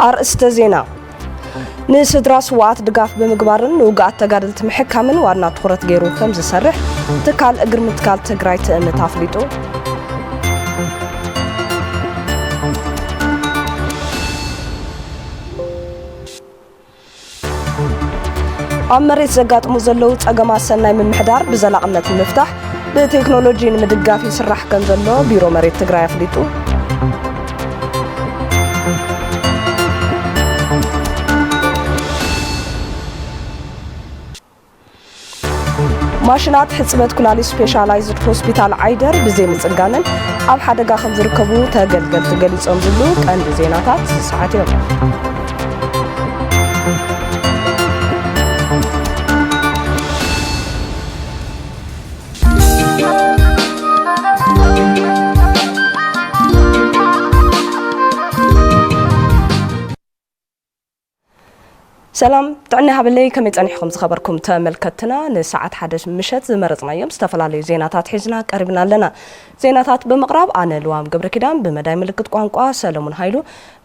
ኣርእስተ ዜና። ንስድራ ስውኣት ድጋፍ ብምግባርን ንውግኣት ተጋደልቲ ምሕካምን ዋና ትኹረት ገይሩ ከም ዝሰርሕ ትካል እግሪ ምትካል ትግራይ ትእምት ኣፍሊጡ። ኣብ መሬት ዘጋጥሙ ዘለዉ ጸገማት ሰናይ ምምሕዳር ብዘላቕነት ንምፍታሕ ብቴክኖሎጂ ንምድጋፍ ይስራሕ ከም ዘሎ ቢሮ መሬት ትግራይ ኣፍሊጡ። ማሽናት ሕጽበት ኩላሊት ስፔሻላይዝድ ሆስፒታል ዓይደር ብዘይ ምጽጋነን ኣብ ሓደጋ ከም ዝርከቡ ተገልገልቲ ገሊጾም ዝብሉ ቀንዲ ዜናታት እዚ ሰዓት እዮም። ሰላም ጥዕና ሃበለይ፣ ከመይ ጸኒሕኩም ዝኸበርኩም ተመልከትና? ንሰዓት ሓደ ምሸት ዝመረጽናዮም ዝተፈላለዩ ዜናታት ሒዝና ቀሪብና ኣለና። ዜናታት ብምቕራብ ኣነ ልዋም ገብረ ኪዳን፣ ብመዳይ ምልክት ቋንቋ ሰለሙን ሃይሉ፣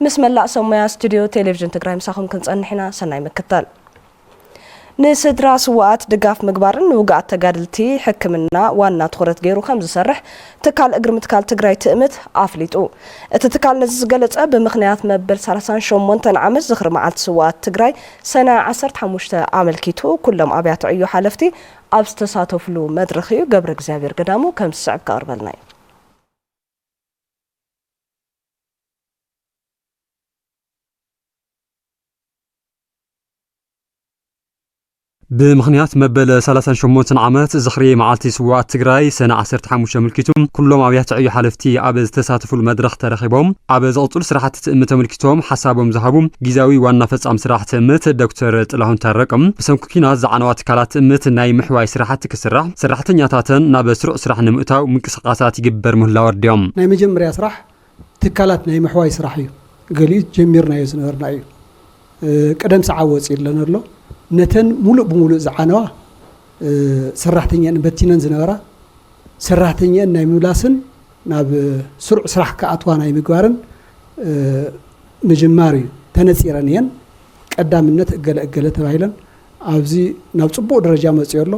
ምስ መላእ ሰብ ሞያ ስቱዲዮ ቴሌቪዥን ትግራይ ምሳኹም ክንጸንሕ ኢና። ሰናይ ምክታል። ንስድራ ስውኣት ድጋፍ ምግባርን ንውግኣት ተጋድልቲ ሕክምና ዋና ትኹረት ገይሩ ከም ዝሰርሕ ትካል እግሪ ምትካል ትግራይ ትእምት ኣፍሊጡ። እቲ ትካል ነዚ ዝገለጸ ብምኽንያት መበል ሰላሳን ሸሞንተን ዓመት ዝኽሪ መዓልቲ ስውኣት ትግራይ ሰነ ዓሰርተ ሓሙሽተ ኣመልኪቱ ኩሎም ኣብያተ ዕዮ ሓለፍቲ ኣብ ዝተሳተፍሉ መድረኽ እዩ። ገብረ እግዚኣብሔር ገዳሙ ከም ዝስዕብ ከቕርበልና እዩ። ብምኽንያት መበል ሰላሳን ሸሞንተን ዓመት ዝኽሪ መዓልቲ ስውኣት ትግራይ ሰነ ዓሰርተ ሓሙሽተ ኣመልኪቱ ኩሎም ኣብያተ ዕዮ ሓለፍቲ ኣብ ዝተሳተፉሉ መድረኽ ተረኺቦም ኣብ ዝቕፅሉ ስራሕቲ ትእምት ኣመልኪቶም ሓሳቦም ዝሃቡ ግዝያዊ ዋና ፈፃሚ ስራሕ ትእምት ዶክተር ጥላሁን ታረቀ፣ ብሰንኪ ኲናት ዝዓነዋ ትካላት ትእምት ናይ ምሕዋይ ስራሕቲ ክስራሕ፣ ሰራሕተኛታተን ናብ ስሩዕ ስራሕ ንምእታው ምንቅስቃሳት ይግበር ምህላው ኣርዲኦም። ናይ መጀመርያ ስራሕ ትካላት ናይ ምሕዋይ ስራሕ እዩ። ገሊኡ ጀሚርናዮ ዝነበርና እዩ። እ፣ ቅደም ሰዓት ወፂኡ ኣለና ኣሎ። ነተን ሙሉእ ብሙሉእ ዝዓነዋ፣ እ፣ ሰራሕተኛን በቲነን ዝነበራ ሰራሕተኛን ናይ ምምላስን ናብ ስሩዕ ስራሕ ክኣትዋ ናይ ምግባርን፣ እ፣ ምጅማር እዩ። ተነፂረን እየን። ቀዳምነት እገለ እገለ ተባሂለን ኣብዚ ናብ ፅቡቕ ደረጃ መፂኡ ኣሎ።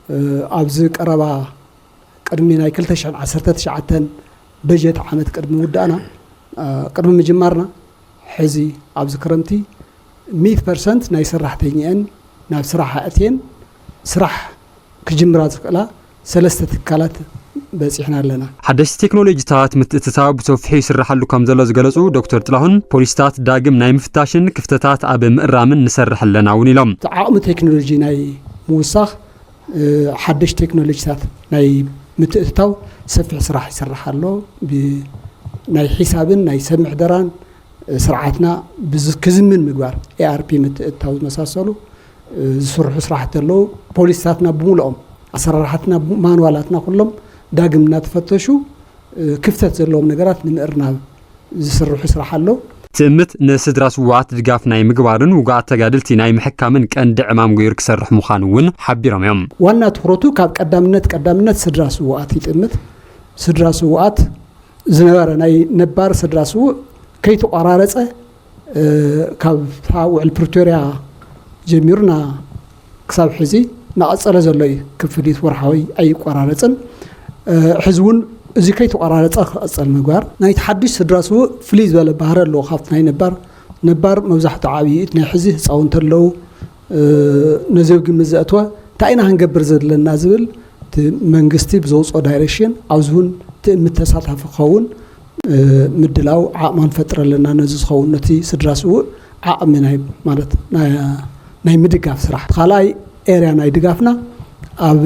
እ፣ ኣብዚ ቀረባ ቅድሚ ናይ ክልተ ሽሕን ዓሰርተ ትሽዓተን በጀት ዓመት ቅድሚ ምውዳእና፣ እ፣ ቅድሚ ምጅማርና፣ ሕዚ ኣብዚ ክረምቲ ሚእቲ ፐርሰንት ናይ ሰራሕተኛኤን ናብ ስራሕ ኣእትየን ስራሕ ክጅምራ ዝኽእላ ሰለስተ ትካላት በፂሕና ኣለና። ሓደሽቲ ቴክኖሎጂታት ምትእትታው ብሰፊሑ ይስራሓሉ ከም ዘሎ ዝገለፁ ዶክተር ጥላሁን፣ ፖሊሲታት ዳግም ናይ ምፍታሽን ክፍተታት ኣብ ምእራምን ንሰርሕ ኣለና እውን ኢሎም። እቲ ዓቕሚ ቴክኖሎጂ ናይ ምውሳኽ፣ እ፣ ሓደሽቲ ቴክኖሎጂታት ናይ ምትእትታው ሰፊሕ ስራሕ ይስራሕ ኣሎ። ብ-፣ ናይ ሒሳብን ናይ ሰብ ምሕደራን ስርዓትና ብዝ-፣ ክዝምን ምግባር፣ ኤ ኣር ፒ ምትእትታው ዝመሳሰሉ፣ እ፣ ዝስርሑ ስራሕቲ ኣለዉ። ፖሊሲታትና ብምልኦም፣ ኣሰራርሓትና፣ ማንዋላትና ኩሎም ዳግም እናተፈተሹ፣ እ፣ ክፍተት ዘለዎም ነገራት ንምእርናብ ዝስርሑ ስራሕ ኣሎ። ትእምት ንስድራ ስውኣት ድጋፍ ናይ ምግባርን ውጉኣት ተጋድልቲ ናይ ምሕካምን ቀንዲ ዕማም ገይሩ ክሰርሕ ምዃኑ እውን ሓቢሮም እዮም። ዋና ትኹረቱ ካብ ቀዳምነት ቀዳምነት ስድራ ስውኣት ይጥምት። ስድራ ስውኣት ዝነበረ ናይ ነባር ስድራ ስዉእ ከይተቋራረጸ፣ እ፣ ካብታ ውዕል ፕሪቶርያ ጀሚሩና ክሳብ ሕዚ እናቐጸለ ዘሎ እዩ። ክፍሊት ወርሓዊ ኣይቋራረጽን። እ፣ ሕዚ እውን እዚ ከይተቋራረጸ ክቐጸል ምግባር። ናይቲ ሓድሽ ስድራ ስዉእ ፍልይ ዝበለ ባህሪ ኣለዎ ካብቲ ናይ ነባር። ነባር መብዛሕትኡ ዓብዪ ናይ ሕዚ ህፃውንቲ ኣለዉ። እ፣ ነዚ ኣብ ግምት ዘእተወ እንታይ ኢና ክንገብር ዘለና ዝብል እቲ መንግስቲ ብዘውፅኦ ዳይሬክሽን ኣብዚ እውን ትእምት ተሳታፊ ክኸውን፣ እ፣ ምድላው ዓቕሚ ክንፈጥር ኣለና። ነዚ ዝኸውን ነቲ ስድራ ስዉእ ዓቕሚ ናይ ማለት ናይ፣ ናይ ምድጋፍ ስራሕ። ካልኣይ ኤርያ ናይ ድጋፍና ኣብ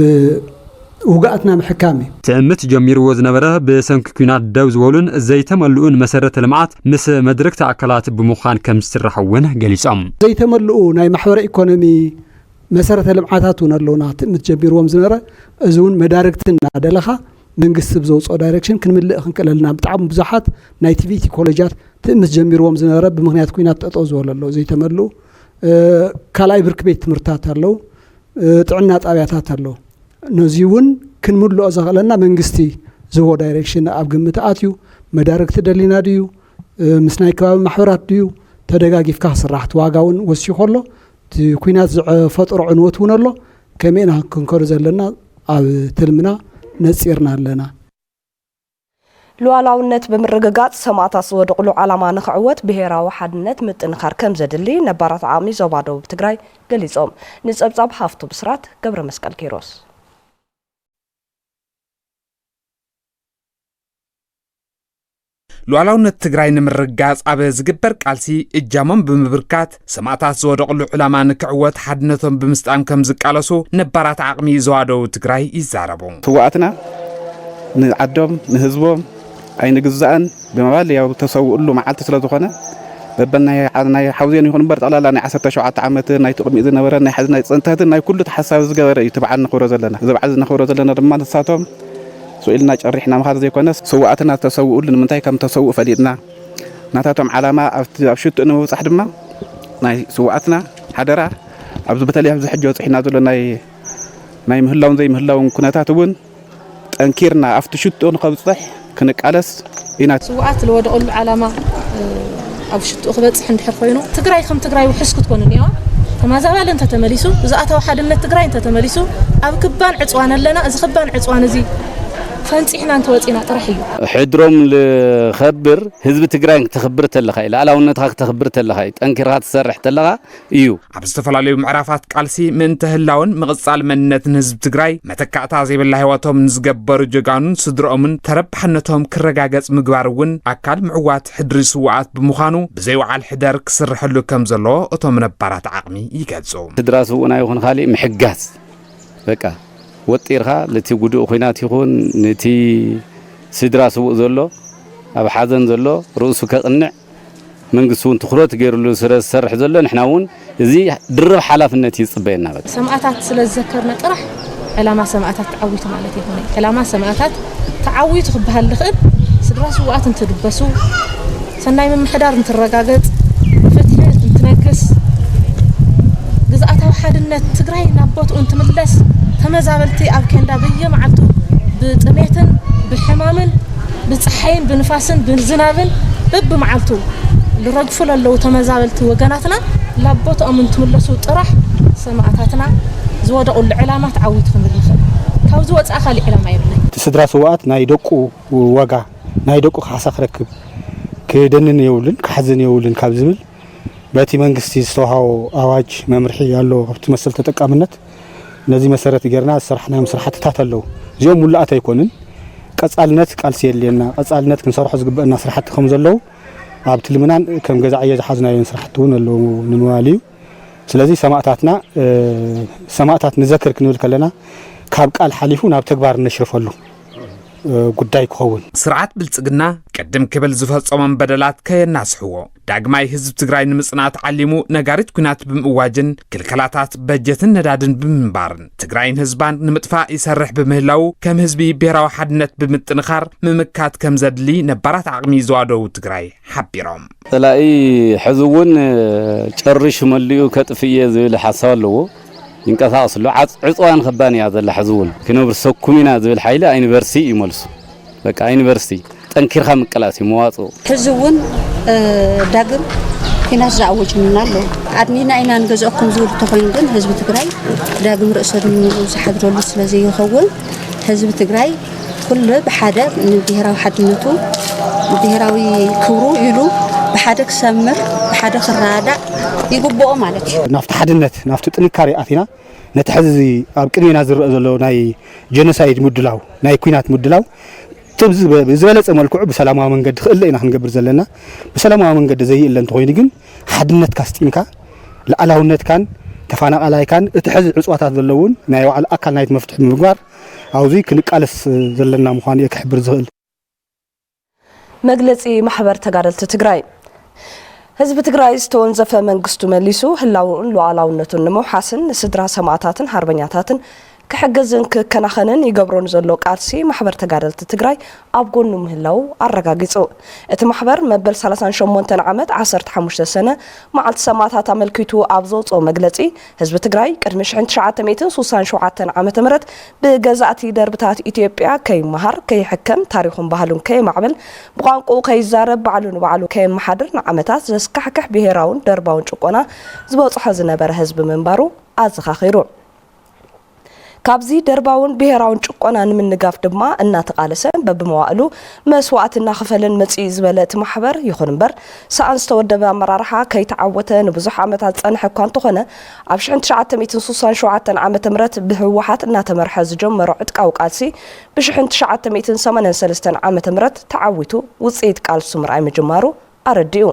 ውግኣትና ምሕካም እዩ። ትእምት ጀሚርዎ ዝነበረ ብሰንኪ ኲናት ደው ዝበሉን ዘይተመልኡን መሰረተ ልምዓት ምስ መድረግቲ ኣካላት ብምዃን ከም ዝስራሕ እውን ገሊጾም። ዘይተመልኡ ናይ ማሕበረ ኢኮኖሚ መሰረተ ልምዓታት እውን ኣለውና። ትእምት ጀሚርዎም ዝነበረ፣ እዚ እውን መዳርግቲ እናደለኻ መንግስቲ ብዘውፅኦ ዳይሬክሽን ክንምልእ ክንክእል ኣለና። ብጣዕሚ ብዙሓት ናይ ቲቪቲ ኮሌጃት ትእምት ጀሚርዎም ዝነበረ ብምኽንያት ኲናት ጠጠው ዝበሉ ኣለዉ። ዘይተመልኡ ካልኣይ ብርኪ ቤት ትምህርትታት ኣለዉ፣ ጥዕና ጣብያታት ኣለዉ። ነዚ እውን ክንምልኦ ዘኽእለና መንግስቲ ዝህቦ ዳይሬክሽን ኣብ ግምት ኣትዩ፣ መዳርግቲ ደሊና ድዩ፣ ምስ ናይ ከባቢ ማሕበራት ድዩ ተደጋጊፍካ ክስራሕ፣ እቲ ዋጋ እውን ወሲኹ ኣሎ። እቲ ኲናት ዝፈጠሮ ዕንወት እውን ኣሎ። ከመይ ኢና ክንከዶ ዘለና ኣብ ትልምና ነፂርና ኣለና። ሉዓላውነት ብምርግጋፅ ሰማእታት ዝወደቕሉ ዓላማ ንኽዕወት ብሄራዊ ሓድነት ምጥንኻር ከም ዘድሊ ነባራት ዓቕሚ ዞባ ደቡብ ትግራይ ገሊፆም። ንፀብፃብ ሃፍቱ ብስራት ገብረ መስቀል ኪሮስ። ሉዓላውነት ትግራይ ንምርግጋፅ ኣብ ዝግበር ቃልሲ እጃሞም ብምብርካት ሰማእታት ዝወደቕሉ ዕላማ ንክዕወት ሓድነቶም ብምስጣም ከም ዝቃለሱ ነባራት ዓቕሚ ዞባ ደቡብ ትግራይ ይዛረቡ። ስውኣትና ንዓዶም ንህዝቦም ኣይንግዛእን ብምባል ያው ተሰውእሉ መዓልቲ ስለ ዝኾነ በበናይ ናይ ሓውዜን ይኹን እምበር ጠቕላላ ናይ ዓሰርተ ሸውዓተ ዓመትን ናይ ትቕሚጥ ዝነበረ ናይ ሓዚ ናይ ፅንተትን ናይ ኩሉ ተሓሳቢ ዝገበረ እዩ እቲ በዓል ነኽብሮ ዘለና። እዚ በዓል እዚ ነኽብሮ ዘለና ድማ ንሳቶም ስኢልና ጨሪሕና ምኻድ ዘይኮነስ ስውኣትና ዝተሰውእሉ ንምንታይ ከም ተሰውኡ ፈሊጥና ናታቶም ዓላማ ኣብቲ ኣብ ሽትኡ ንምብፃሕ ድማ ናይ ስውኣትና ሓደራ ኣብዚ በተለይ ኣብዚ ሕጂ በፂሕና ዘሎ ናይ ናይ ምህላውን ዘይምህላውን ኩነታት እውን ጠንኪርና ኣብቲ ሽትኡ ንኸብፅሕ ክንቃለስ ኢና። ስውኣት ዝወደቐሉ ዓላማ ኣብ ሽትኡ ክበፅሕ እንድሕር ኮይኑ ትግራይ ከም ትግራይ ውሕስ ክትኮን እኒዋ። ተማዛባሊ እንተተመሊሱ፣ ዝኣተወ ሓድነት ትግራይ እንተተመሊሱ፣ ኣብ ክባን ዕፅዋን ኣለና። እዚ ክባን ዕፅዋን እዚ ፈንፂሕና እንተወፂና ጥራሕ እዩ። ሕድሮም ልኸብር ህዝቢ ትግራይ ክተኽብር ተለኻ እዩ። ሉዓላውነትኻ ክተኽብር ተለኻ እዩ። ጠንኪርኻ ትሰርሕ ተለኻ እዩ። ኣብ ዝተፈላለዩ ምዕራፋት ቃልሲ ምእንተ ህላውን ምቕፃል መንነትን ህዝቢ ትግራይ መተካእታ ዘይብላ ህይወቶም ንዝገበሩ ጀጋኑን ስድርኦምን ተረባሕነቶም ክረጋገፅ ምግባር እውን ኣካል ምዕዋት ሕድሪ ስውኣት ብምዃኑ ብዘይ ወዓል ሕደር ክስርሐሉ ከም ዘለዎ እቶም ነባራት ዓቕሚ ይገልፁ። ስድራ ስውእና ይኹን ካሊእ ምሕጋዝ በቃ ወጢርካ ነቲ ጉዱእ ኹናት ይኹን ነቲ ስድራ ስውእ ዘሎ ኣብ ሓዘን ዘሎ ርእሱ ከቕንዕ መንግስቲ እውን ትኹረት ገይርሉ ስለ ዝሰርሕ ዘሎ ንሕና እውን እዚ ድርብ ሓላፍነት እዩ ዝፅበየና። በቃ። ሰማእታት ስለ ዝዘከርና ጥራሕ ዕላማ ሰማእታት ተዓዊቱ ማለት ኣይኮነን። ዕላማ ሰማእታት ተዓዊቱ ክበሃል ዝኽእል ስድራ ስውኣት እንትድበሱ፣ ሰናይ ምምሕዳር እንትረጋገፅ፣ ፍትሒ እንትነግስ፣ ግዝኣታዊ ሓድነት ትግራይ ናብ ቦትኡ እንትምለስ፣ ተመዛበልቲ ኣብ ኬንዳ በየመዓልቱ ብጥሜትን ብሕማምን ብፀሓይን ብንፋስን ብዝናብን በብመዓልቱ ዝረግፉ ለለዉ ተመዛበልቲ ወገናትና ናብ ቦትኦም እንትምለሱ ጥራሕ ሰማእታትና ዝወደቑሉ ዕላማ ተዓዊቱ ክንብል ንኽእል። ካብዚ ወፃኢ ካሊእ ዕላማ የብልናን። እቲ ስድራ ስውኣት ናይ ደቁ ዋጋ ናይ ደቁ ካሕሳ ክረክብ ክደንን የብሉን ክሓዝን የብሉን ካብ ዝብል በቲ መንግስቲ ዝተውሃቦ ኣዋጅ መምርሒ ኣሎ ኣብቲ መሰል ተጠቃምነት ነዚ መሰረት ጌርና ዝሰራሕናዮም ስራሕትታት ኣለዉ። እዚኦም ሙሉኣት ኣይኮኑን። ቀፃልነት ቃልሲ የድልየና። ቀፃልነት ክንሰርሖ ዝግበአና ስራሕቲ ከም ዘለዉ ኣብ ትልምናን ከም ገዛ ዕዮ ዝሓዝናዮን ስራሕቲ እውን ኣለዉ ንምባል እዩ። ስለዚ ሰማእታትና ሰማእታት ንዘክር ክንብል ከለና ካብ ቃል ሓሊፉ ናብ ተግባር እነሽርፈሉ ጉዳይ ክኸውን። ስርዓት ብልፅግና ቅድም ክብል ዝፈፀሞም በደላት ከየናስሕዎ ዳግማይ ህዝቢ ትግራይ ንምፅናት ዓሊሙ ነጋሪት ኲናት ብምእዋጅን ክልከላታት በጀትን ነዳድን ብምንባርን ትግራይን ህዝባን ንምጥፋእ ይሰርሕ ብምህላዉ ከም ህዝቢ ብሄራዊ ሓድነት ብምጥንኻር ምምካት ከም ዘድሊ ነባራት ዓቕሚ ዞባ ደቡብ ትግራይ ሓቢሮም። ፀላኢ ሕዚ እውን ጨሪሹ መሊኡ ከጥፍእ እየ ዝብል ሓሳብ ኣለዎ። ይንቀሳቐስ ኣሎ። ዕፅዋን ከባን እያ ዘላ ሕዚ እውን ክነብር ሰኩም ኢና ዝብል ሓይሊ ኣይንበርሲ እዩ መልሱ። በቃ ኣይንበርሲ ጠንኪርካ ምቅላስ እዩ መዋፅኡ። ሕዚ እውን ዳግም ኲናት ዝኣወጅሉና ኣለዉ። ኣድኒና ኢና ንገዝኦኩም ዝብል እንተኾይኑ ግን ህዝቢ ትግራይ ዳግም ርእሰ ድምኡ ዝሓድረሉ ስለ ዘይኸውን ህዝቢ ትግራይ ኩሉ ብሓደ ንብሄራዊ ሓድነቱ ብሄራዊ ክብሩ ኢሉ ብሓደ ክሰምር ብሓደ ክረዳዳእ ይግብኦ ማለት እዩ። ናብቲ ሓድነት ናብቲ ጥንካሬ ኣቲና ነቲ ሕዚ ኣብ ቅድሜና ዝረአ ዘሎ ናይ ጀኖሳይድ ምድላው ናይ ኲናት ምድላው እቲ ብዝበለፀ መልክዑ ብሰላማዊ መንገዲ ክእለ ኢና ክንገብር ዘለና። ብሰላማዊ መንገዲ ዘይእለ እንተኾይኑ ግን ሓድነትካ ኣስጢምካ ልኣላውነትካን ተፋናቃላይካን እቲ ሕዚ ዕፅዋታት ዘለውን ናይ ባዕሉ ኣካል ናይቲ መፍትሒ ብምግባር ኣብዚ ክንቃለስ ዘለና ምዃኑ እየ ክሕብር ዝኽእል። መግለፂ ማሕበር ተጋደልቲ ትግራይ። ህዝቢ ትግራይ ዝተወንዘፈ መንግስቱ መሊሱ ህላውኡን ሉዓላውነቱን ንምውሓስን ንስድራ ሰማእታትን ሃርበኛታትን ክሕግዝን ክከናኸንን ይገብሮ ንዘሎ ቃልሲ ማሕበር ተጋደልቲ ትግራይ ኣብ ጎኑ ምህላው ኣረጋጊጹ። እቲ ማሕበር መበል ሰላሳን ሸሞንተን ዓመት ዓሰርተ ሓሙሽተ ሰነ መዓልቲ ሰማእታት ኣመልኪቱ ኣብ ዘውፅኦ መግለጺ፣ ህዝቢ ትግራይ ቅድሚ ሽሕን ትሽዓተ ሚእትን ሱሳን ሸውዓተን ዓመተ ምህረት ብገዛእቲ ደርብታት ኢትዮጵያ ከይመሃር፣ ከይሕከም፣ ታሪኹን ባህሉን ከየማዕብል፣ ብቋንቋኡ ከይዛረብ፣ ባዕሉ ንባዕሉ ከየመሓድር ንዓመታት ዘስካሕክሕ ብሄራውን ደርባውን ጭቆና ዝበፅሖ ዝነበረ ህዝቢ ምንባሩ ኣዘኻኺሩ። ካብዚ ደርባውን ብሄራውን ጭቆና ንምንጋፍ ድማ እናተቓለሰ በብመዋእሉ መስዋእቲ እናኸፈለን መፂኡ ዝበለ እቲ ማሕበር፣ ይኹን እምበር ሰኣን ዝተወደበ ኣመራርሓ ከይተዓወተ ንብዙሕ ዓመታት ዝፀንሐ እኳ እንተኾነ፣ ኣብ ሽሕን ትሽዓተ ሚእትን ሱሳን ሸውዓተን ዓመተ ምህረት ብህወሓት እናተመርሐ ዝጀመሮ ዕጥቃዊ ቃልሲ ብሽሕን ትሽዓተ ሚእትን ሰማንያን ሰለስተን ዓመተ ምህረት ተዓዊቱ ውፅኢት ቃልሱ ምርኣይ ምጅማሩ ኣረዲኡ።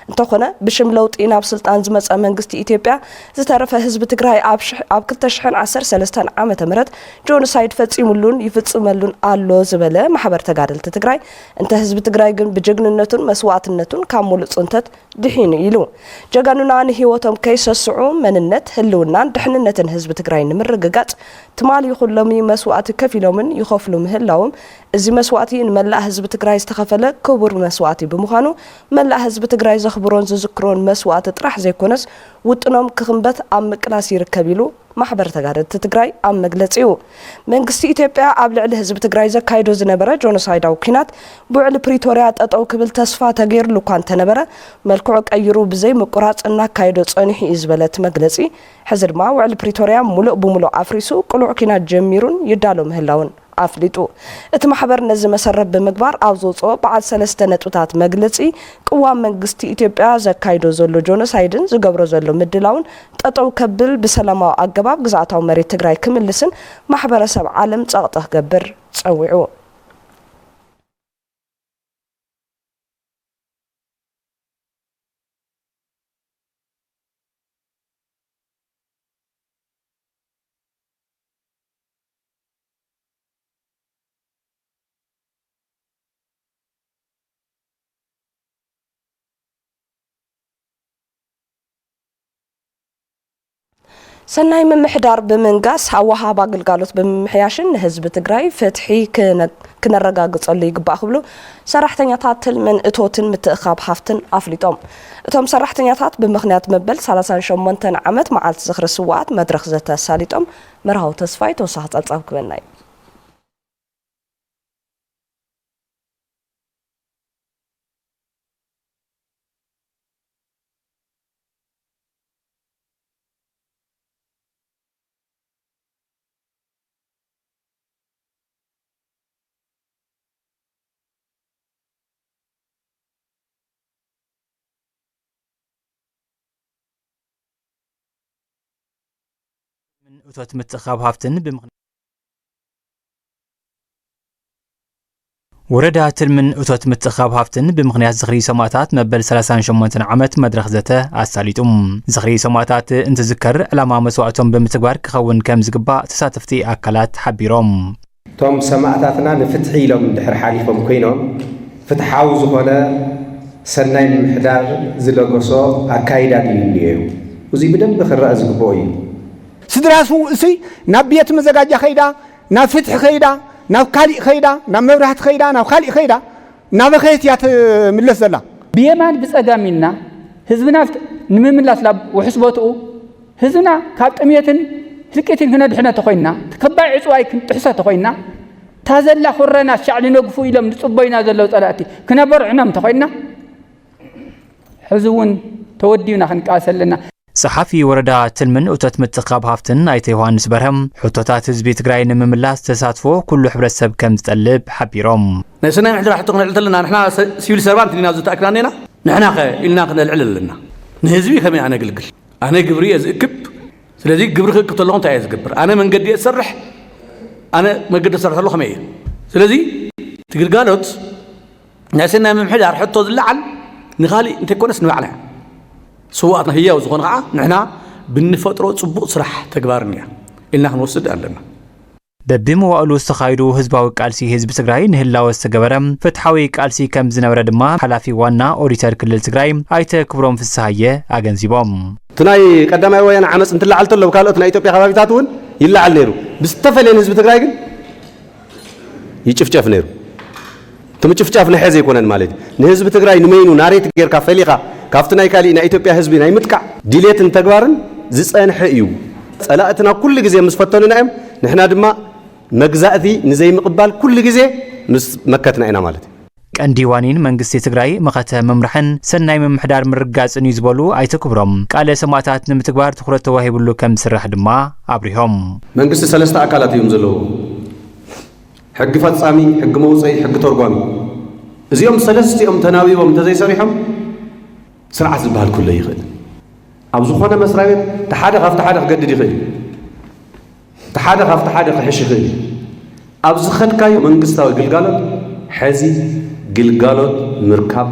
እንተኾነ፣ ብሽም ለውጢ ናብ ስልጣን ዝመጸ መንግስቲ ኢትዮጵያ ዝተረፈ ህዝቢ ትግራይ ኣብ ሽሕ-፣ ኣብ ክልተ ሽሕን ዓሰርተ ሰለስተን ዓመተ ምህረት ጆኖሳይድ ፈጺሙሉን ይፍጽመሉን ኣሎ ዝበለ ማሕበር ተጋደልቲ ትግራይ፣ እንተ ህዝቢ ትግራይ ግን ብጀግንነቱን መስዋእትነቱን ካብ ሙሉእ ጽንተት ድሒኑ ኢሉ። ጀጋኑና ንህይወቶም ከይሰስዑ መንነት፣ ህልውናን ድሕንነትን ህዝቢ ትግራይ ንምርግጋጽ ትማሊ ይኹን ሎሚ መስዋእቲ ከፊሎምን ይኸፍሉ ምህላዎም፣ እዚ መስዋእቲ ንመላእ ህዝቢ ትግራይ ዝተኸፈለ ክቡር መስዋእቲ ብምዃኑ፣ መላእ ህዝቢ ትግራይ ዘኽብሮን ዝዝክሮን መስዋእቲ ጥራሕ ዘይኮነስ፣ ውጥኖም ክኽንበት ኣብ ምቅላስ ይርከብ ኢሉ ማሕበር ተጋደልቲ ትግራይ ኣብ መግለጺኡ። መንግስቲ ኢትዮጵያ ኣብ ልዕሊ ህዝቢ ትግራይ ዘካይዶ ዝነበረ ጆኖሳይዳዊ ኲናት ብውዕሊ ፕሪቶርያ ጠጠው ክብል ተስፋ ተገይርሉ እኳ እንተነበረ፣ መልክዑ ቀይሩ ብዘይ ምቁራጽ እናካየዶ ጸኒሑ እዩ ዝበለ እቲ መግለጺ፣ ሕዚ ድማ ውዕሊ ፕሪቶርያ ሙሉእ ብሙሉእ ኣፍሪሱ ቅሉዕ ኲናት ጀሚሩን ይዳሎ ምህላውን ኣፍሊጡ። እቲ ማሕበር ነዚ መሰረት ብምግባር ኣብ ዘውፅኦ በዓል ሰለስተ ነጥብታት መግለፂ፣ ቅዋም መንግስቲ ኢትዮጵያ ዘካይዶ ዘሎ ጆኖሳይድን ዝገብሮ ዘሎ ምድላውን ጠጠው ከብል፣ ብሰላማዊ ኣገባብ ግዝኣታዊ መሬት ትግራይ ክምልስን ማሕበረሰብ ዓለም ፀቕጢ ክገብር ፀዊዑ። ሰናይ ምምሕዳር ብምንጋስ፣ ኣወሃህባ ግልጋሎት ብምምሕያሽን ንህዝቢ ትግራይ ፍትሒ ክነ-፣ ክነረጋግጸሉ ይግባእ ክብሉ ሰራሕተኛታት ትልምን እቶትን ምትእኻብ ሃፍትን ኣፍሊጦም። እቶም ሰራሕተኛታት ብምኽንያት መበል ሰላሳን ሸሞንተን ዓመት መዓልቲ ዝኽሪ ስውኣት መድረኽ ዘተ ኣሳሊጦም። መርሃዊ ተስፋይ ተወሳኺ ጸብጻብ ክበና እዩ። ምን እቶት ምትእኻብ ሃፍትን ብምኽንያት ወረዳ ትልምን እቶት ምትእኻብ ሃፍትን ብምኽንያት ዝኽሪ ሰማእታት መበል ሰላሳን ሸሞንተን ዓመት መድረኽ ዘተ ኣሳሊጡ። ዝኽሪ ሰማእታት እንትዝከር ዕላማ መስዋእቶም ብምትግባር ክኸውን ከም ዝግባእ ተሳተፍቲ ኣካላት ሓቢሮም። እቶም ሰማእታትና ንፍትሒ ኢሎም እንድሕር ሓሊፎም ኮይኖም፣ ፍትሓዊ ዝኾነ ሰናይ ምምሕዳር ዝለገሶ ኣካይዳ ድዩ እኒኦ? እዙይ ብደንቢ ክረኣ ዝግብኦ እዩ። ስድራ ስውእ እሱይ ናብ ቤት መዘጋጃ ከይዳ፣ ናብ ፍትሒ ከይዳ፣ ናብ ካሊእ ከይዳ፣ ናብ መብራህቲ ከይዳ፣ ናብ ካሊእ ከይዳ፣ እናበኸየት እያ ትምለስ ዘላ። ብየማን ብጸጋም ኢልና ህዝብና ፍት-፣ ንምምላስ ናብ ውሑስ ቦትኡ፣ ህዝብና ካብ ጥምየትን ህልቂትን ክነድሕኖ ተኾይንና፣ እቲ ከባይ ዕጽዋይ ክንጥሕሶ ተኾይንና፣ እታ ዘላ ኹረና ሻዕሊ ነግፉ ኢሎም ዝጽበዩና ዘለዉ ጸላእቲ ክነበርዕኖም ተኾይንና፣ ሕዚ እውን ተወዲብና ክንቃለስ ኣለና። ጸሓፊ ወረዳ ትልምን እቶት ምትእኻብ ሃፍትን ኣይተ ዮሃንስ በርሀም፣ ሕቶታት ህዝቢ ትግራይ ንምምላስ ተሳትፎ ኩሉ ሕብረተሰብ ከም ዝጠልብ ሓቢሮም። ናይ ሰናይ ምሕደራ ሕቶ ክነልዕል ተለና፣ ንሕና ሰ-፣ ሲቪል ሰርቫንት ኢና ኣብዚ ተኣኪብና እኒና። ንሕና ኸ ኢልና ክነልዕል ኣለና። ንህዝቢ ከመይ ኣነግልግል? ኣነ ግብሪ እየ ዝእክብ። ስለዚ ግብሪ ክእክብ ተለኹ እንታይ እየ ዝገብር? ኣነ መንገዲ እየ ዝሰርሕ። ኣነ መንገዲ ዝሰርሕ ተለኹ ከመይ እየ? ስለዚ እቲ ግልጋሎት ናይ ሰናይ ምምሕዳር ሕቶ ዝለዓል ንኻሊእ እንተይኮነስ ንባዕልና። ስውኣትና ህያው ዝኾነ ኸዓ ንሕና ብንፈጥሮ ጽቡቕ ስራሕ ተግባርን እያ ኢልና ክንወስድ ኣለና። በብመዋእሉ ዝተኻየዱ ህዝባዊ ቃልሲ ህዝቢ ትግራይ ንህላወ ዝተገበረ ፍትሓዊ ቃልሲ ከም ዝነበረ ድማ ሓላፊ ዋና ኦዲተር ክልል ትግራይ ኣይተ ክብሮም ፍስሃየ ኣገንዚቦም። እቲ ናይ ቀዳማይ ወያነ ዓመፅ እንትለዓል ተሎ፣ ካልኦት ናይ ኢትዮጵያ ከባቢታት እውን ይለዓል ነይሩ። ብዝተፈለየ ንህዝቢ ትግራይ ግን ይጭፍጨፍ ነይሩ። እቲ ምጭፍጫፍ ንሐ ዘይኮነን ማለት እዩ። ንህዝቢ ትግራይ ንመይኑ ናሬት ጌርካ ፈሊኻ ካብቲ ናይ ካሊእ ናይ ኢትዮጵያ ህዝቢ ናይ ምጥቃዕ ድሌትን ተግባርን ዝጸንሐ እዩ። ጸላእትና ኩሉ ግዜ ምስ ፈተኑና እዮም፣ ንሕና ድማ መግዛእቲ ንዘይምቕባል ኩሉ ግዜ ምስ መከትና ኢና ማለት እዩ። ቀንዲ ዋኒን መንግስቲ ትግራይ መኸተ ምምራሕን ሰናይ ምምሕዳር ምርጋፅን እዩ ዝበሉ ኣይተ ክብሮም፣ ቃለ ሰማእታት ንምትግባር ትኹረት ተዋሂብሉ ከም ዝስራሕ ድማ ኣብሪሆም። መንግስቲ ሰለስተ ኣካላት እዮም ዘለዎ። ሕጊ ፈጻሚ፣ ሕጊ መውፀኢ፣ ሕጊ ተርጓሚ። እዚኦም ሰለስቲኦም ተናቢቦም እንተዘይሰሪሖም ስርዓት ዝበሃል ክህሉ ይኽእል። ኣብ ዝኾነ መስሪያ ቤት እቲ ሓደ ካብቲ ሓደ ክገድድ ይኽእል እዩ። እቲ ሓደ ካብቲ ሓደ ክሕሽ ይኽእል እዩ። ኣብ ዝኸድካዮ መንግስታዊ ግልጋሎት ሕዚ ግልጋሎት ምርካብ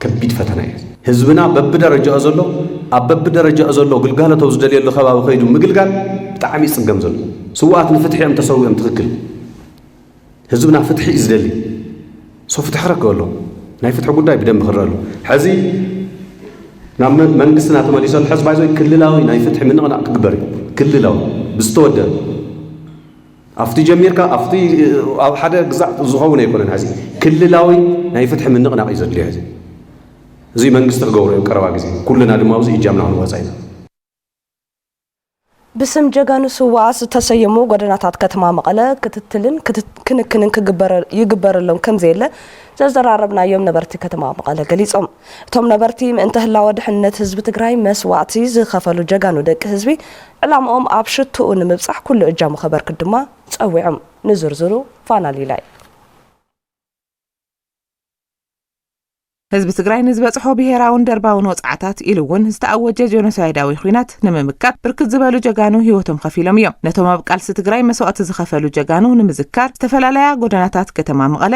ከቢድ ፈተና እዩ። ህዝብና በብደረጃኡ ዘሎ ኣብ በብደረጃኡ ዘሎ ግልጋሎት ኣብ ዝደልየሉ ከባቢ ከይዱ ምግልጋል ብጣዕሚ ይፅገም ዘሎ። ስውኣት ንፍትሒ እዮም ተሰዊኦም ትኽክል። ህዝብና ፍትሒ እዩ ዝደሊ። ሶ ፍትሒ ክረክብ ኣሎ። ናይ ፍትሒ ጉዳይ ብደንብ ክረአ ኣሎ። ሕዚ ናብ መ- መንግስትና ተመሊሱ ኣሎ። ሕዚ ባይዞ ክልላዊ ናይ ፍትሒ ምንቕናቕ ክግበር እዩ። ክልላዊ ብዝተወደበ ኣብቲ ጀሚርካ ኣብቲ ኣብ ሓደ ግዛዕ ዝኸውን ኣይኮነን። ሕዚ ክልላዊ ናይ ፍትሒ ምንቕናቕ እዩ ዘድልዮ። ሕዚ እዚ መንግስቲ ክገብሮ እዩ ቀረባ ግዜ። ኩልና ድማ ኣብዚ እጃምና ክንወፃ ኢና። ብስም ጀጋኑ ስውኣት ዝተሰየሙ ጎደናታት ከተማ መቐለ ክትትልን ክንክንን ይግበረሎም ከምዘየለ ዘዘራረብናዮም ነበርቲ ከተማ መቐለ ገሊፆም። እቶም ነበርቲ ምእንተ ህላወ ድሕንነት ህዝቢ ትግራይ መስዋእቲ ዝኸፈሉ ጀጋኑ ደቂ ህዝቢ ዕላምኦም ኣብ ሽትኡ ንምብፃሕ ኩሉ እጃሙ ከበርክት ድማ ፀዊዖም። ንዝርዝሩ ፋና ሊላይ። ህዝቢ ትግራይ ንዝበፅሖ ብሄራውን ደርባውን ወፅዓታት ኢሉ እውን ዝተኣወጀ ጀኖሳይዳዊ ኹናት ንምምካት ብርክት ዝበሉ ጀጋኑ ህይወቶም ከፊሎም እዮም። ነቶም ኣብ ቃልሲ ትግራይ መስዋእቲ ዝኸፈሉ ጀጋኑ ንምዝካር ዝተፈላለያ ጎደናታት ከተማ መቐለ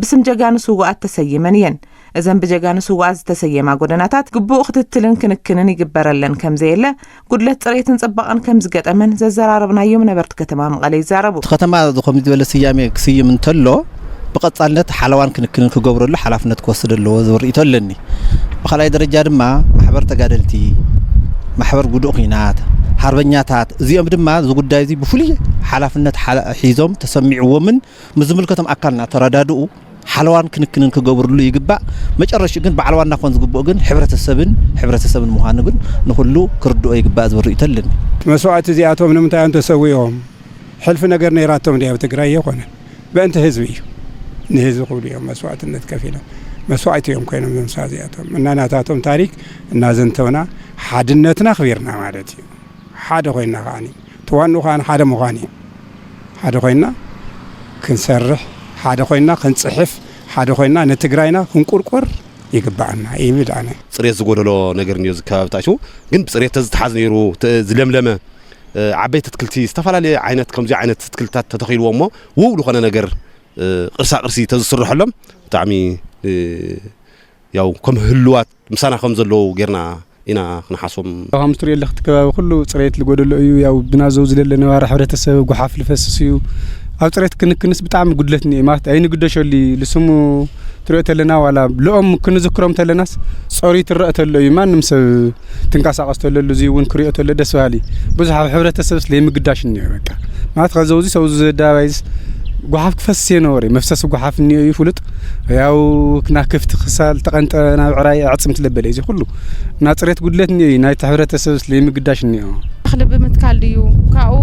ብስም ጀጋኑ ስውኣት ተሰይመን እየን። እዘን ብጀጋኑ ስውኣት ዝተሰየማ ጎደናታት ግቡእ ክትትልን ክንክንን ይግበረለን ከምዘየለ ጉድለት ፅሬትን ፅባቐን ከም ዝገጠመን ዘዘራረብናዮም ነበርቲ ከተማ መቐለ ይዛረቡ። እቲ ከተማ እዚ ከምዚ ዝበለ ስያሜ ክስይም እንተሎ ብቐፃልነት ሓለዋን ክንክንን ክገብረሉ ሓላፍነት ክወስድ ኣለዎ ዝብል ርእይቶ ኣለኒ። ብኻልኣይ ደረጃ ድማ ማሕበር ተጋደልቲ፣ ማሕበር ጉዱእ ኲናት፣ ሓርበኛታት እዚኦም ድማ እዚ ጉዳይ እዚ ብፍሉይ ሓላፍነት ሓ- ሒዞም ተሰሚዕዎምን ምስ ዝምልከቶም ኣካል እናተረዳድኡ ሓለዋን ክንክንን ክገብርሉ ይግባእ። መጨረሽኡ ግን በዓል ዋና ክኾን ዝግብኦ ግን ሕብረተሰብን ሕብረተሰብን ምዃኑ ግን ንኹሉ ክርድኦ ይግባእ ዝብል ርእይቶ ኣለኒ። መስዋእቲ እዚኣቶም ንምንታይ እዮም ተሰዊኦም? ሕልፊ ነገር ነይራቶም ድያ ኣብ ትግራይ? የኾነን። በእንተ ህዝቢ እዩ። ንህዝቢ ክብሉ እዮም መስዋእትነት ከፊሎም። መስዋእቲ እዮም ኮይኖም እዞም ሰባት እዚኣቶም እና ናታቶም ታሪክ እናዘንተውና ሓድነትና ኣኽቢርና ማለት እዩ። ሓደ ኮይንና ከዓኒ እቲ ዋንኡ ከዓኒ ሓደ ምዃን እዩ። ሓደ ኮይንና ክንሰርሕ፣ ሓደ ኮይንና ክንፅሕፍ፣ ሓደ ኮይንና ንትግራይና ክንቁርቆር ይግባኣና ይብል ኣነ። ፅሬት ዝጎደሎ ነገር እኒኦ እዚ ከባቢ ታሽሙ ግን ብፅሬት ተዝተሓዝ ነይሩ ተ- ዝለምለመ እ፣ ዓበይቲ ኣትክልቲ ዝተፈላለየ ዓይነት ከምዚ ዓይነት ኣትክልትታት ተተኺልዎ እሞ ውው ዝኾነ ነገር እ፣ ቅርሳ ቅርሲ ተዝስርሐሎም ብጣዕሚ እ፣ ያው ከም ህልዋት ምሳና ከም ዘለዉ ጌርና ኢና ክንሓሶም። ከምዚ ትሪኦ ኣለኽ እቲ ከባቢ ኩሉ ፅሬት ዝጎደሎ እዩ። ያው ብናዘው ዝደለ ነባሪ ሕብረተሰብ ጓሓፍ ዝፈስስ እዩ። ኣብ ፅሬት ክንክንስ ብጣዕሚ ጉድለት እኒኦ ማለት ኣይንግደሸሉ እዩ። ልስሙ ትሪኦ ተለና ዋላ ልኦም ክንዝክሮም ተለናስ ፀርዩ ትረአ ተሎ እዩ። ማንም ሰብ ትንቀሳቐስ ተሎ እዚ እውን ክሪኦ ተሎ ደስ በሃሊ። ብዙሕ ኣብ ሕብረተሰብስ ለይምግዳሽ እኒኦ በቃ ማለት ከዚ ኣብዚ ሰው እዚ ኣደባባይስ ጓሓፍ ክፈስስ የነበረ መፍሰሲ ጓሓፍ እኒኦ እዩ ፍሉጥ ያው ክና ክፍቲ ክሳል ተቐንጠ ናብ ዕራይ ኣዕፅምቲ ለበለ እዚ ኩሉ እና ፅሬት ጉድለት እኒኦ እዩ ናይቲ ሕብረተሰብ ስለ ምግዳሽ እኒኦ። እኽሊ ብምትካል ድዩ ካብኡ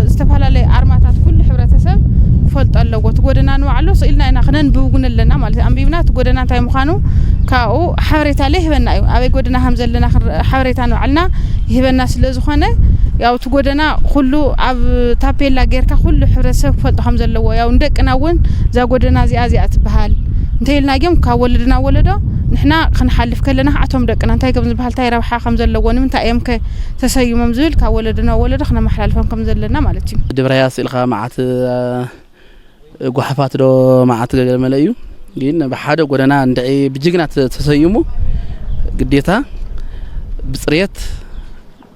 ዝተፈላለየ ኣርማታት ኩሉ ሕብረተሰብ ክፈልጦ ኣለዎ። እቲ ጎደና ንባዕሉ ስኢልና ኢና ክነንብብ እውን ኣለና ማለት እዩ። ኣንቢብና እቲ ጎደና እንታይ ምዃኑ ካብኡ ሓበሬታ ለይህበና እዩ። ኣበይ ጎደና ከም ዘለና ክንረ- ሓበሬታ ንባዕልና ይህበና ስለ ዝኾነ ያው እቲ ጎደና ኩሉ ኣብ ታፔላ ጌርካ ኩሉ ሕብረተሰብ ክፈልጦ ከም ዘለዎ ያው ንደቅና እውን እዛ ጎደና እዚኣ እዚኣ ትበሃል እንተኢልና ግን ካብ ወለዶ ናብ ወለዶ ንሕና ክንሓልፍ ከለና ከዓ እቶም ደቅና እንታይ ከም ዝበሃል እንታይ ረብሓ ከም ዘለዎ ንምንታይ እዮም ከ ተሰይሞም ዝብል ካብ ወለዶ ናብ ወለዶ ክነመሓላልፎም ከም ዘለና ማለት እዩ። ድብራያ ስኢልካ መዓት ጓሓፋት ዶ መዓት ገለ መለ እዩ ግን ብሓደ ጎደና እንድዒ ብጅግና ተሰይሙ ግዴታ ብፅሬት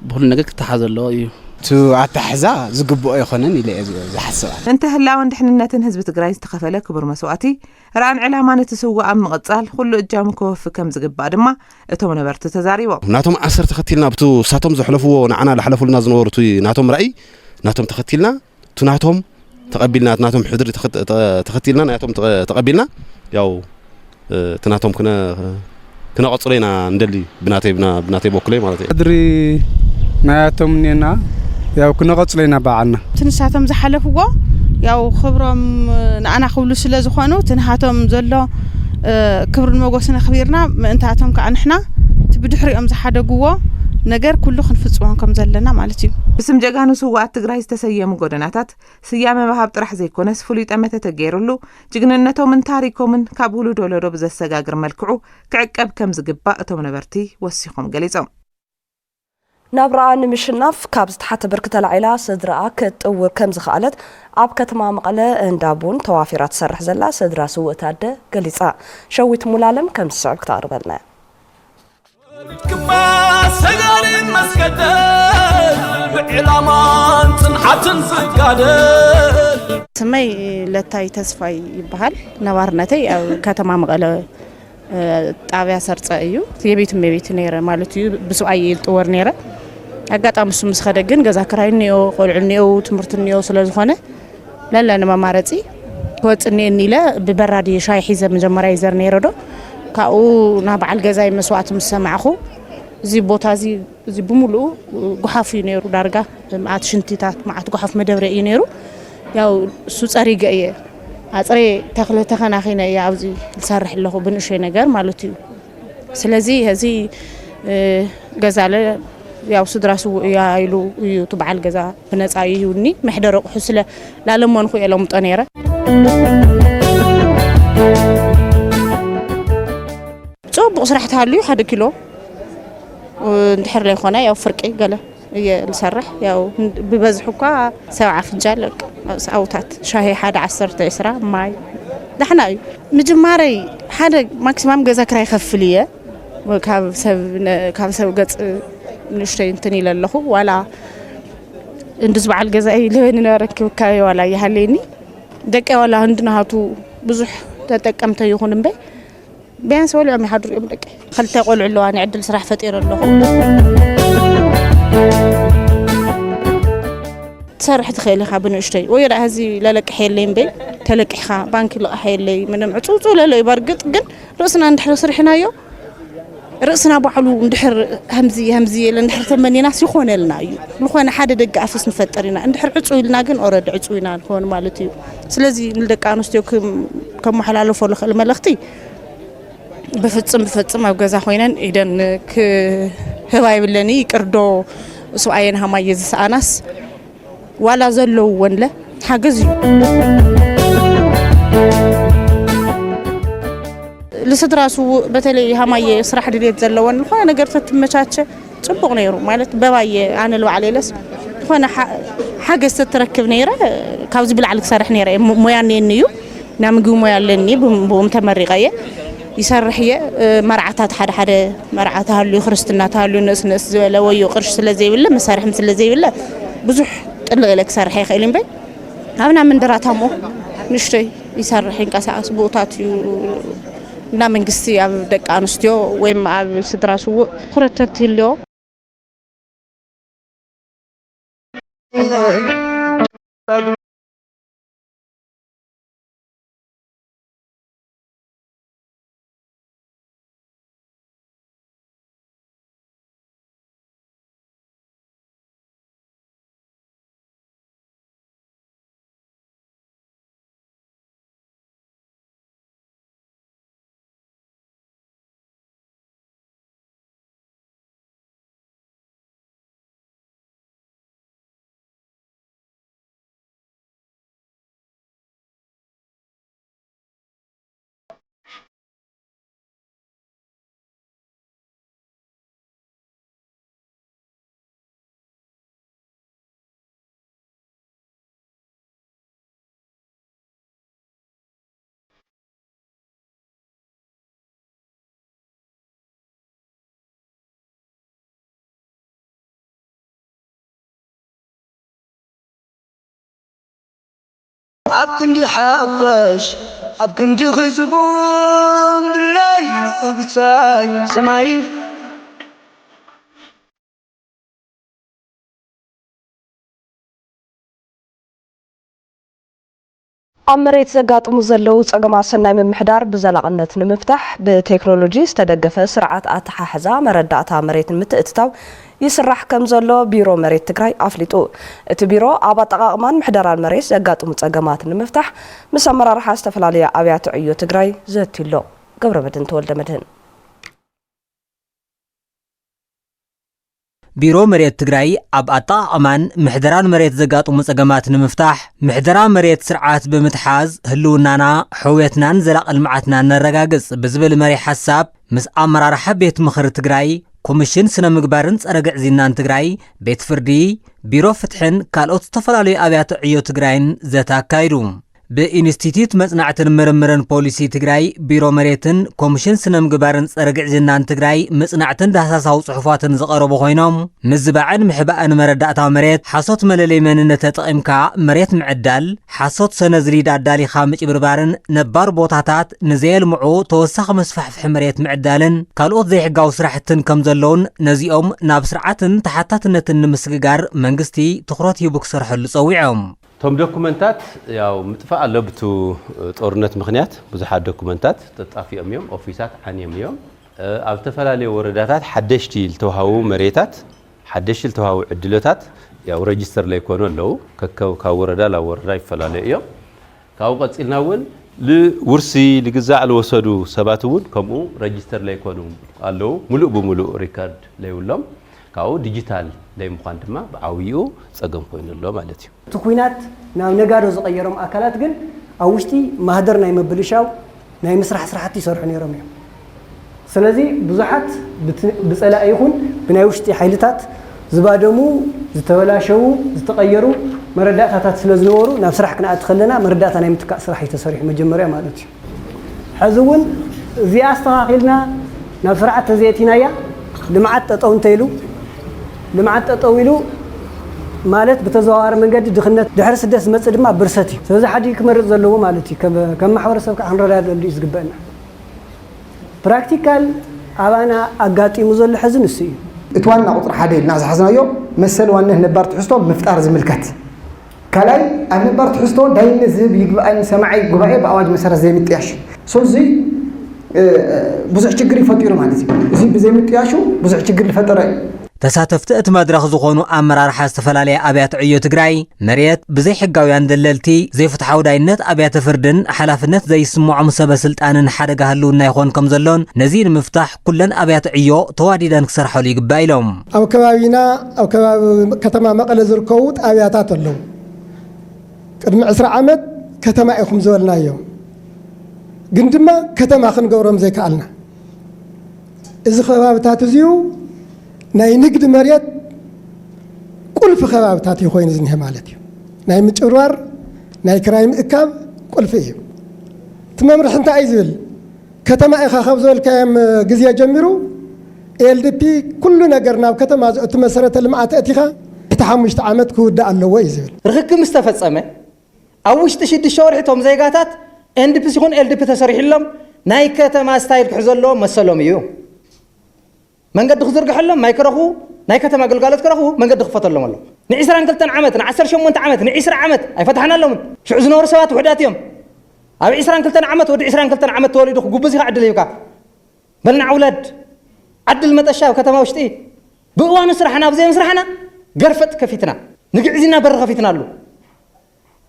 ብኹሉ ነገር ክተሓዝ ኣለዎ እዩ። እቲ ኣተሓሕዛ ዝግብኦ ኣይኮነን ኢለ እየ ዝሓስብ። እንተ ህላወን ድሕንነትን ህዝቢ ትግራይ ዝተኸፈለ ክቡር መስዋእቲ ራእን ዕላማን እቲ ስውእ ኣብ ምቕጻል ኩሉ እጃሙ ከወፊ ከም ዝግባእ ድማ እቶም ነበርቲ ተዛሪቦም። ናቶም ኣሰር ተኸቲልና ብቲ ሳቶም ዘሕለፍዎ ንዓና ዝሓለፉልና ዝነበሩ እቲ ናቶም ራእይ ናቶም ተኸቲልና ትናቶም ተቐቢልና፣ ትናቶም ሕድሪ ተኸት-፣ ተ-፣ ተኸቲልና፣ ናያቶም ተቐ-፣ ተቐቢልና፣ ያው፣ እ፣ ትናቶም ክነ-፣ ክነቐጽሎ ኢና እንደሊ፣ ብናተይ፣ ብና-፣ ብናተይ በኩለይ ማለት እዩ። ሕድሪ ናያቶም እኔና፣ ያው ክነቐጽሎ ኢና በዓልና። እቲ ንሳቶም ዝሓለፍዎ፣ ያው ክብሮም ንኣና ክብሉ ስለ ዝኾኑ፣ እቲ ንሃቶም ዘሎ፣ እ፣ ክብርን ሞገስን ኣኽቢርና፣ ምእንታቶም ከዓ ንሕና እቲ ብድሕሪኦም ዝሓደግዎ ነገር ኩሉ ክንፍጽሞም ከም ዘለና ማለት እዩ። ብስም ጀጋኑ ስውኣት ትግራይ ዝተሰየሙ ጎደናታት ስያመ ምሃብ ጥራሕ ዘይኮነስ፣ ፍሉይ ጠመተ ተገይሩሉ፣ ጅግንነቶምን ታሪኮምን ካብ ውሉድ ወለዶ ብዘሰጋግር መልክዑ ክዕቀብ ከም ዝግባእ እቶም ነበርቲ ወሲኾም ገሊጾም። ናብራኣ ንምሽናፍ ካብ ዝተሓተ ብርኪ ተላዒላ ስድራኣ ክትጥውር ከም ዝኸኣለት ኣብ ከተማ መቐለ እንዳ ቡን ተዋፊራ ትሰርሕ ዘላ ስድራ ስውእቲ ኣደ ገሊጻ። ሸዊት ሙሉኣለም ከም ዝስዕብ ክተቕርበልና እያ። ክባ ሰጋልን መስገደል ብዕላማን ጽንዓትን ዝጋደል። ስመይ ለታይ ተስፋይ ይበሃል። ነባርነተይ ኣብ ከተማ መቐለ፣ እ፣ ጣብያ ሰርጸ እዩ። የቤት እመቤት ነይረ ማለት እዩ። ብሰብኣይ እየ ዝጥወር ነይረ። ኣጋጣሚ እሱ ምስ ኸደ ግን ገዛ ክራይ እኒኦ፣ ቆልዑ እኒኦ፣ ትምህርቲ እኒኦ ስለ ዝኾነ ለለ ንመማረፂ ክወፅእ እኒኤኒ ኢለ ብበራድ ሻሂ ሒዘ መጀመርያ ይዘር ነይረ ዶ። ካብኡ ናብ በዓል ገዛይ መስዋእቲ ምስ ሰማዕኹ፣ እዚ ቦታ እዚ፣ እዚ ብምሉኡ ጉሓፍ እዩ ነይሩ። ዳርጋ መዓት ሽንቲታት፣ መዓት ጉሓፍ መደብርያ እዩ ነይሩ። ያው እሱ ፀሪገ እየ፣ ኣፅሬ ተኽለ ተኸናኺነ እየ ኣብዚ ዝሰርሕ ኣለኹ፣ ብንእሽተይ ነገር ማለት እዩ። ስለዚ እዚ፣ እ፣ ገዛለ ያው ስድራ ስውእ እያ ኢሉ እዩ እቲ በዓል ገዛ ብነፃ ይህብኒ። መሕደሪ ኣቑሑ ስለ ላለመንኩ እየ ለምጦ ነይረ። ጽቡቕ ስራሕ ተሃልዩ ሓደ ኪሎ፣ እ፣ እንድሕር ዘይኮነ ያው ፍርቂ ገለ እየ ዝሰርሕ። ያው ብበዝሑ እኳ ሰብዓ ፍንጃል፣ በቃ፣ ኣውታት ሻሂ ሓደ ዓሰርተ፣ ዕስራ፣ ማይ ዳሕና እዩ። ምጅማረይ ሓደ ማክሲማም ገዛ ክራይ ከፍል እየ። ካብ ሰብ ነ-፣ ካብ ሰብ ገጽ ንእሽተይ እንትን ኢለ ኣለኹ። ዋላ እንድዚ በዓል ገዛኢ ልበኒ ነበረ፣ እንክብካቤ ዋላ ይሃለየኒ። ደቀይ ዋላ ህንዲ ናሃቱ ብዙሕ ተጠቀምተ ይኹን እምበይ፣ ቢያንስ በሊዖም ይሓድሩ እዮም ደቀይ። ክልተ ቆልዑ ኣለዋ፣ ንዕድል ስራሕ ፈጢረ ኣለኹ። ትሰርሕ ትኽእል ኢኻ ብንእሽተይ። ወይ ደኣ ህዚ ለለቅሕ የለይ እምበይ፣ ተለቂሕኻ ባንክ ልቕሕ የለይ፣ ምንም ዕጹው ዕጹው ለሎ እዩ። በርግጥ ግን ርእስና እንድሕር ስርሕናዮ፣ ርእስና ባዕሉ እንድሕር ከምዚ፣ ከምዚ ኢለ እንድሕር ተመኒናስ ይኾነልና እዩ። ዝኾነ ሓደ ደገ ኣፍስ ንፈጥር ኢና። እንድሕር ዕጹው ኢልና ግን ኦረዲ ዕጹው ኢና ንኾን ማለት እዩ። ስለዚ ንደቂ ኣንስትዮ ክም-፣ ከመሓላልፎ ልኽእል መልእኽቲ፣ ብፍጽም፣ ብፍጽም ኣብ ገዛ ኮይነን ኢደን ክህባ የብለኒ። ይቅርዶ፣ ሰብኣየን ሃማየ ዝሰኣናስ ዋላ ዘለውወንለ ሓገዝ እዩ። ልስድራ ስውእ፣ በተለይ ሃማየ ስራሕ ድልየት ዘለወን፣ ዝኾነ ነገር ተትመቻቸ ጽቡቕ ነይሩ። ማለት በባየ ኣነ ልባዕለይለስ ዝኾነ ሓ-፣ ሓገዝ ተትረክብ ነይረ፣ ካብዚ ብላዕሊ ክሰርሕ ነይረ። ሞ-፣ ሞያ እኒአኒ እዩ፣ ናይ ምግቢ ሞያ ኣለኒ፣ ብም-፣ ብኡም ተመሪቐ እየ፣ ይሰርሕ እየ። እ፣ መርዓታት ሓደ ሓደ መርዓ ተሃልዩ፣ ክርስትና ተሃልዩ፣ ንእስ ንእስ ዝበለ ወዮ ቅርሺ ስለ ዘይብለ፣ መሳርሕም ስለ ዘይብለ፣ ብዙሕ ጥልቕ ኢለ ክሰርሕ ኣይኽእል እምበር፣ ኣብና መንደራታሞ ንእሽተይ ይሰርሕ፣ ይንቀሳቐስ፣ ብኡታት እዩ። እና መንግስቲ ኣብ ደቂ ኣንስትዮ ወይም ኣብ ስድራ ስውእ ትኹረት ተትህልዮ። ኣብ ክንዲ ሓፋሽ፣ ኣብ ክንዲ ህዝቡ፣ ምድራይ ብጻይ ሰማይ። ኣብ መሬት ዘጋጥሙ ዘለዉ ጸገማት ሰናይ ምምሕዳር ብዘላቕነት ንምፍታሕ ብቴክኖሎጂ ዝተደገፈ ስርዓት ኣተሓሕዛ መረዳእታ መሬት ንምትእትታው ይስራሕ ከም ዘሎ ቢሮ መሬት ትግራይ ኣፍሊጡ። እቲ ቢሮ ኣብ ኣጠቓቕማን ምሕደራን መሬት ዘጋጥሙ ጸገማት ንምፍታሕ ምስ ኣመራርሓ ዝተፈላለዩ ኣብያተ ዕዮ ትግራይ ዘትዩ ኣሎ። ገብረመድህን ተወልደ መድህን። ቢሮ መሬት ትግራይ ኣብ ኣጠቓቕማን ምሕደራን መሬት ዘጋጥሙ ጸገማት ንምፍታሕ ምሕደራ መሬት ስርዓት ብምትሓዝ ህልውናና፣ ሕውየትናን ዘላቒ ልምዓትናን ነረጋግጽ ብዝብል መሪሕ ሓሳብ ምስ ኣመራርሓ ቤት ምኽሪ ትግራይ፣ ኮሚሽን ስነ ምግባርን ጸረ ግዕዝይናን ትግራይ፣ ቤት ፍርዲ፣ ቢሮ ፍትሕን ካልኦት ዝተፈላለዩ ኣብያተ ዕዮ ትግራይን ዘተ ኣካይዱ። ብኢንስቲትዩት መጽናዕትን ምርምርን ፖሊሲ ትግራይ፣ ቢሮ መሬትን ኮሚሽን ስነ ምግባርን ጸረ ግዕዝይናን ትግራይ መጽናዕትን ዳህሳሳዊ ጽሑፋትን ዝቐረቡ ኮይኖም፣ ምዝባዕን ምሕባእን መረዳእታ መሬት፣ ሓሶት መለለይ መንነት ተጠቒምካ መሬት ምዕዳል፣ ሓሶት ሰነድ ሊድ ኣዳሊኻ ምጭብርባርን ነባር ቦታታት ንዘየልምዑ ተወሳኺ መስፋሕፍሒ መሬት ምዕዳልን ካልኦት ዘይሕጋዊ ስራሕትን ከም ዘለውን ነዚኦም ናብ ስርዓትን ተሓታትነትን ንምስግጋር መንግስቲ ትኹረት ሂቡ ክሰርሐሉ ጸዊዖም። እቶም ዶኩመንታት ያው ምጥፋእ ኣሎ። ብቱ ጦርነት ምኽንያት ብዙሓት ዶኩመንታት ተጣፊኦም እዮም፣ ኦፊሳት ዓንዮም እዮም። እ፣ ኣብ ዝተፈላለዩ ወረዳታት ሓደሽቲ ዝተውሃቡ መሬታት፣ ሓደሽቲ ዝተውሃቡ ዕድሎታት ያው ረጅስተር ለይኮኑ ኣለዉ። ከከብ ካብ ወረዳ ናብ ወረዳ ይፈላለዩ እዮም። ካብኡ ቀጺልና እውን ልውርሲ ልግዛዕ ልወሰዱ ሰባት እውን ከምኡ ረጅስተር ለይኮኑ ኣለዉ። ሙሉእ ብሙሉእ ሪከርድ ለይብሎም ካብኡ ዲጂታል ለይምዃን ድማ ብዓብይኡ ጸገም ኮይኑ ኣሎ ማለት እዩ። እቲ ኲናት ናብ ነጋዶ ዝቐየሮም ኣካላት ግን ኣብ ውሽጢ ማህደር ናይ ምብልሻው ናይ ምስራሕ ስራሕቲ ይሰርሑ ነይሮም እዮም። ስለዚ ብዙሓት ብት-፣ ብጸላኢ ይኹን ብናይ ውሽጢ ሓይልታት ዝባደሙ፣ ዝተበላሸዉ፣ ዝተቐየሩ መረዳእታታት ስለ ዝነበሩ ናብ ስራሕ ክንኣቲ ከለና መረዳእታ ናይ ምትካእ ስራሕ እዩ ተሰሪሑ መጀመርያ ማለት እዩ። ሕዚ እውን እዚኣ ኣስተኻኺልና ናብ ስርዓት ተዘየእቲናያ ልምዓት ጠጠው እንተኢሉ፣ ልምዓት ጠጠው ኢሉ ማለት ብተዘዋዋሪ መንገዲ ድኽነት፣ ድሕሪ ስደት ዝመጽእ ድማ ብርሰት እዩ። ስለዚ ሓዲኡ ክመርጽ ዘለዎ ማለት እዩ። ከም፣ ከም ማሕበረሰብ ከዓ ክንረዳደኣሉ እዩ ዝግበአና። ፕራክቲካል ኣባና ኣጋጢሙ ዘሎ ሕዚ ንሱ እዩ። እቲ ዋና ቁፅሪ ሓደ ኢልና ዝሓዝናዮ መሰል ዋንነት ነባር ትሕዝቶ ምፍጣር ዝምልከት። ካልኣይ ኣብ ነባር ትሕዝቶ ዳይነት ዝህብ ይግባኣኒ ሰማዒ ጉባኤ ብኣዋጅ መሰረት ዘይምጥያሽ። ሶ እዚ፣ እ፣ ብዙሕ ችግር ይፈጢሩ ማለት እዩ። እዚ ብዘይምጥያሹ ብዙሕ ችግር ዝፈጠረ እዩ። ተሳተፍቲ እቲ መድረኽ ዝኾኑ ኣመራርሓ ዝተፈላለያ ኣብያተ ዕዮ ትግራይ፣ መሬት ብዘይሕጋውያን ደለልቲ፣ ዘይፍትሓዊ ዳይነት ኣብያተ ፍርድን ሓላፍነት ዘይስምዖም ሰበ ስልጣንን ሓደጋ ህልውና ይኾን ከም ዘሎን ነዚ ንምፍታሕ ኩለን ኣብያተ ዕዮ ተዋዲደን ክሰርሓሉ ይግባእ ኢሎም። ኣብ ከባቢና፣ ኣብ ከባቢ ከተማ መቐለ ዝርከቡ ጣብያታት ኣለዉ። ቅድሚ ዕስራ ዓመት ከተማ ኢኹም ዝበልናዮም፣ ግን ድማ ከተማ ክንገብሮም ዘይከኣልና። እዚ ከባብታት እዚዩ ናይ ንግዲ መሬት ቁልፊ ከባብታት እዩ ኮይኑ ዝኒሀ ማለት እዩ። ናይ ምጭብርባር፣ ናይ ክራይ ምእካብ ቁልፊ እዩ። እቲ መምርሒ እንታይ እዩ ዝብል? ከተማ ኢኻ ካብ ዝበልካዮም ግዜ ጀሚሩ ኤልዲፒ ኩሉ ነገር ናብ ከተማ ዘእቱ መሰረተ ልምዓት ኣእቲኻ ትሕቲ ሓሙሽተ ዓመት ክውዳእ ኣለዎ እዩ ዝብል። ርኽክብ ምስ ተፈጸመ ኣብ ውሽጢ ሽዱሽተ ወርሒ እቶም ዜጋታት ኤንዲፒስ ይኹን ኤልዲፒ ተሰሪሕሎም ናይ ከተማ ስታይል ክሕዘሎም መሰሎም እዩ። መንገዲ ክዝርግሐሎም፣ ማይ ክረኽቡ፣ ናይ ከተማ ግልጋሎት ክረኽቡ መንገዲ ክፈተሎም ኣሎ። ንዒስራን ክልተን ዓመት፣ ንዓሰርተ ሸሞንተ ዓመት፣ ንዒስራ ዓመት ኣይፈታሕናሎምን። ሽዑ ዝነበሩ ሰባት ውሑዳት እዮም። ኣብ ዒስራን ክልተን ዓመት ወዲ ዒስራን ክልተን ዓመት ተወሊዱ ክጉብዝ ኢኻ ዕድል ሂብካ። በልና ውለድ። ዓድል መጠሻ ኣብ ከተማ ውሽጢ ብእዋኑ ስራሕና ኣብ ዘይምስራሕና ገርፈጥ ከፊትና፣ ንግዕዝና በሪ ከፊትናሉ።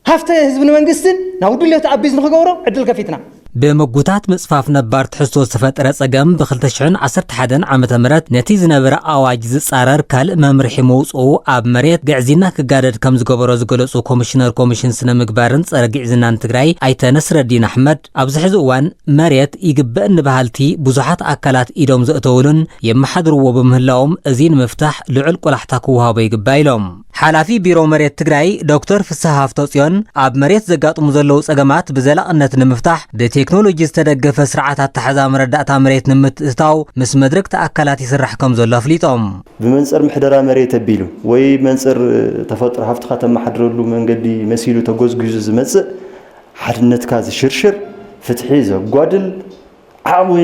ሃፍተ ህዝብን መንግስትን ናብ ድልዮቱ ኣቢዝ ንክገብሮ ዕድል ከፊትና። ብምጉታት ምጽፋፍ ነባር ትሕዝቶ ዝተፈጠረ ጸገም ብ ክልተ ሽሕን ዓሰርተ ሓደን ዓመተ ምህረት ነቲ ዝነበረ ኣዋጅ ዝጻረር ካልእ መምርሒ ምውጽኡ ኣብ መሬት ግዕዝይና ክጋደድ ከም ዝገበሮ ዝገለጹ ኮሚሽነር ኮሚሽን ስነ ምግባርን ጸረ ግዕዝይናን ትግራይ ኣይተ ነስረዲን ኣሕመድ ኣብዚ ሕዚ እዋን መሬት ይግበእኒ በሃልቲ ብዙሓት ኣካላት ኢዶም ዘእተውሉን የመሓድርዎ ብምህላዎም እዚ ንምፍታሕ ልዑል ቆላሕታ ክወሃቦ ይግባእ ኢሎም። ሓላፊ ቢሮ መሬት ትግራይ ዶክተር ፍስሃ ሃፍተጽዮን ኣብ መሬት ዘጋጥሙ ዘለዉ ጸገማት ብዘላቕነት ንምፍታሕ ብቴክኖሎጂ ዝተደገፈ ስርዓት ኣተሓዛ መረዳእታ መሬት ንምትእትታው ምስ መድረግቲ ኣካላት ይስራሕ ከም ዘሎ ኣፍሊጦም። ብመንጽር ምሕደራ መሬት ኣቢሉ ወይ መንጽር ተፈጥሮ ሃፍትኻ ተመሓድረሉ መንገዲ መሲሉ ተጎዝጒዙ ዝመጽእ ሓድነትካ ዝሽርሽር፣ ፍትሒ ዘጓድል፣ ዓቕሚ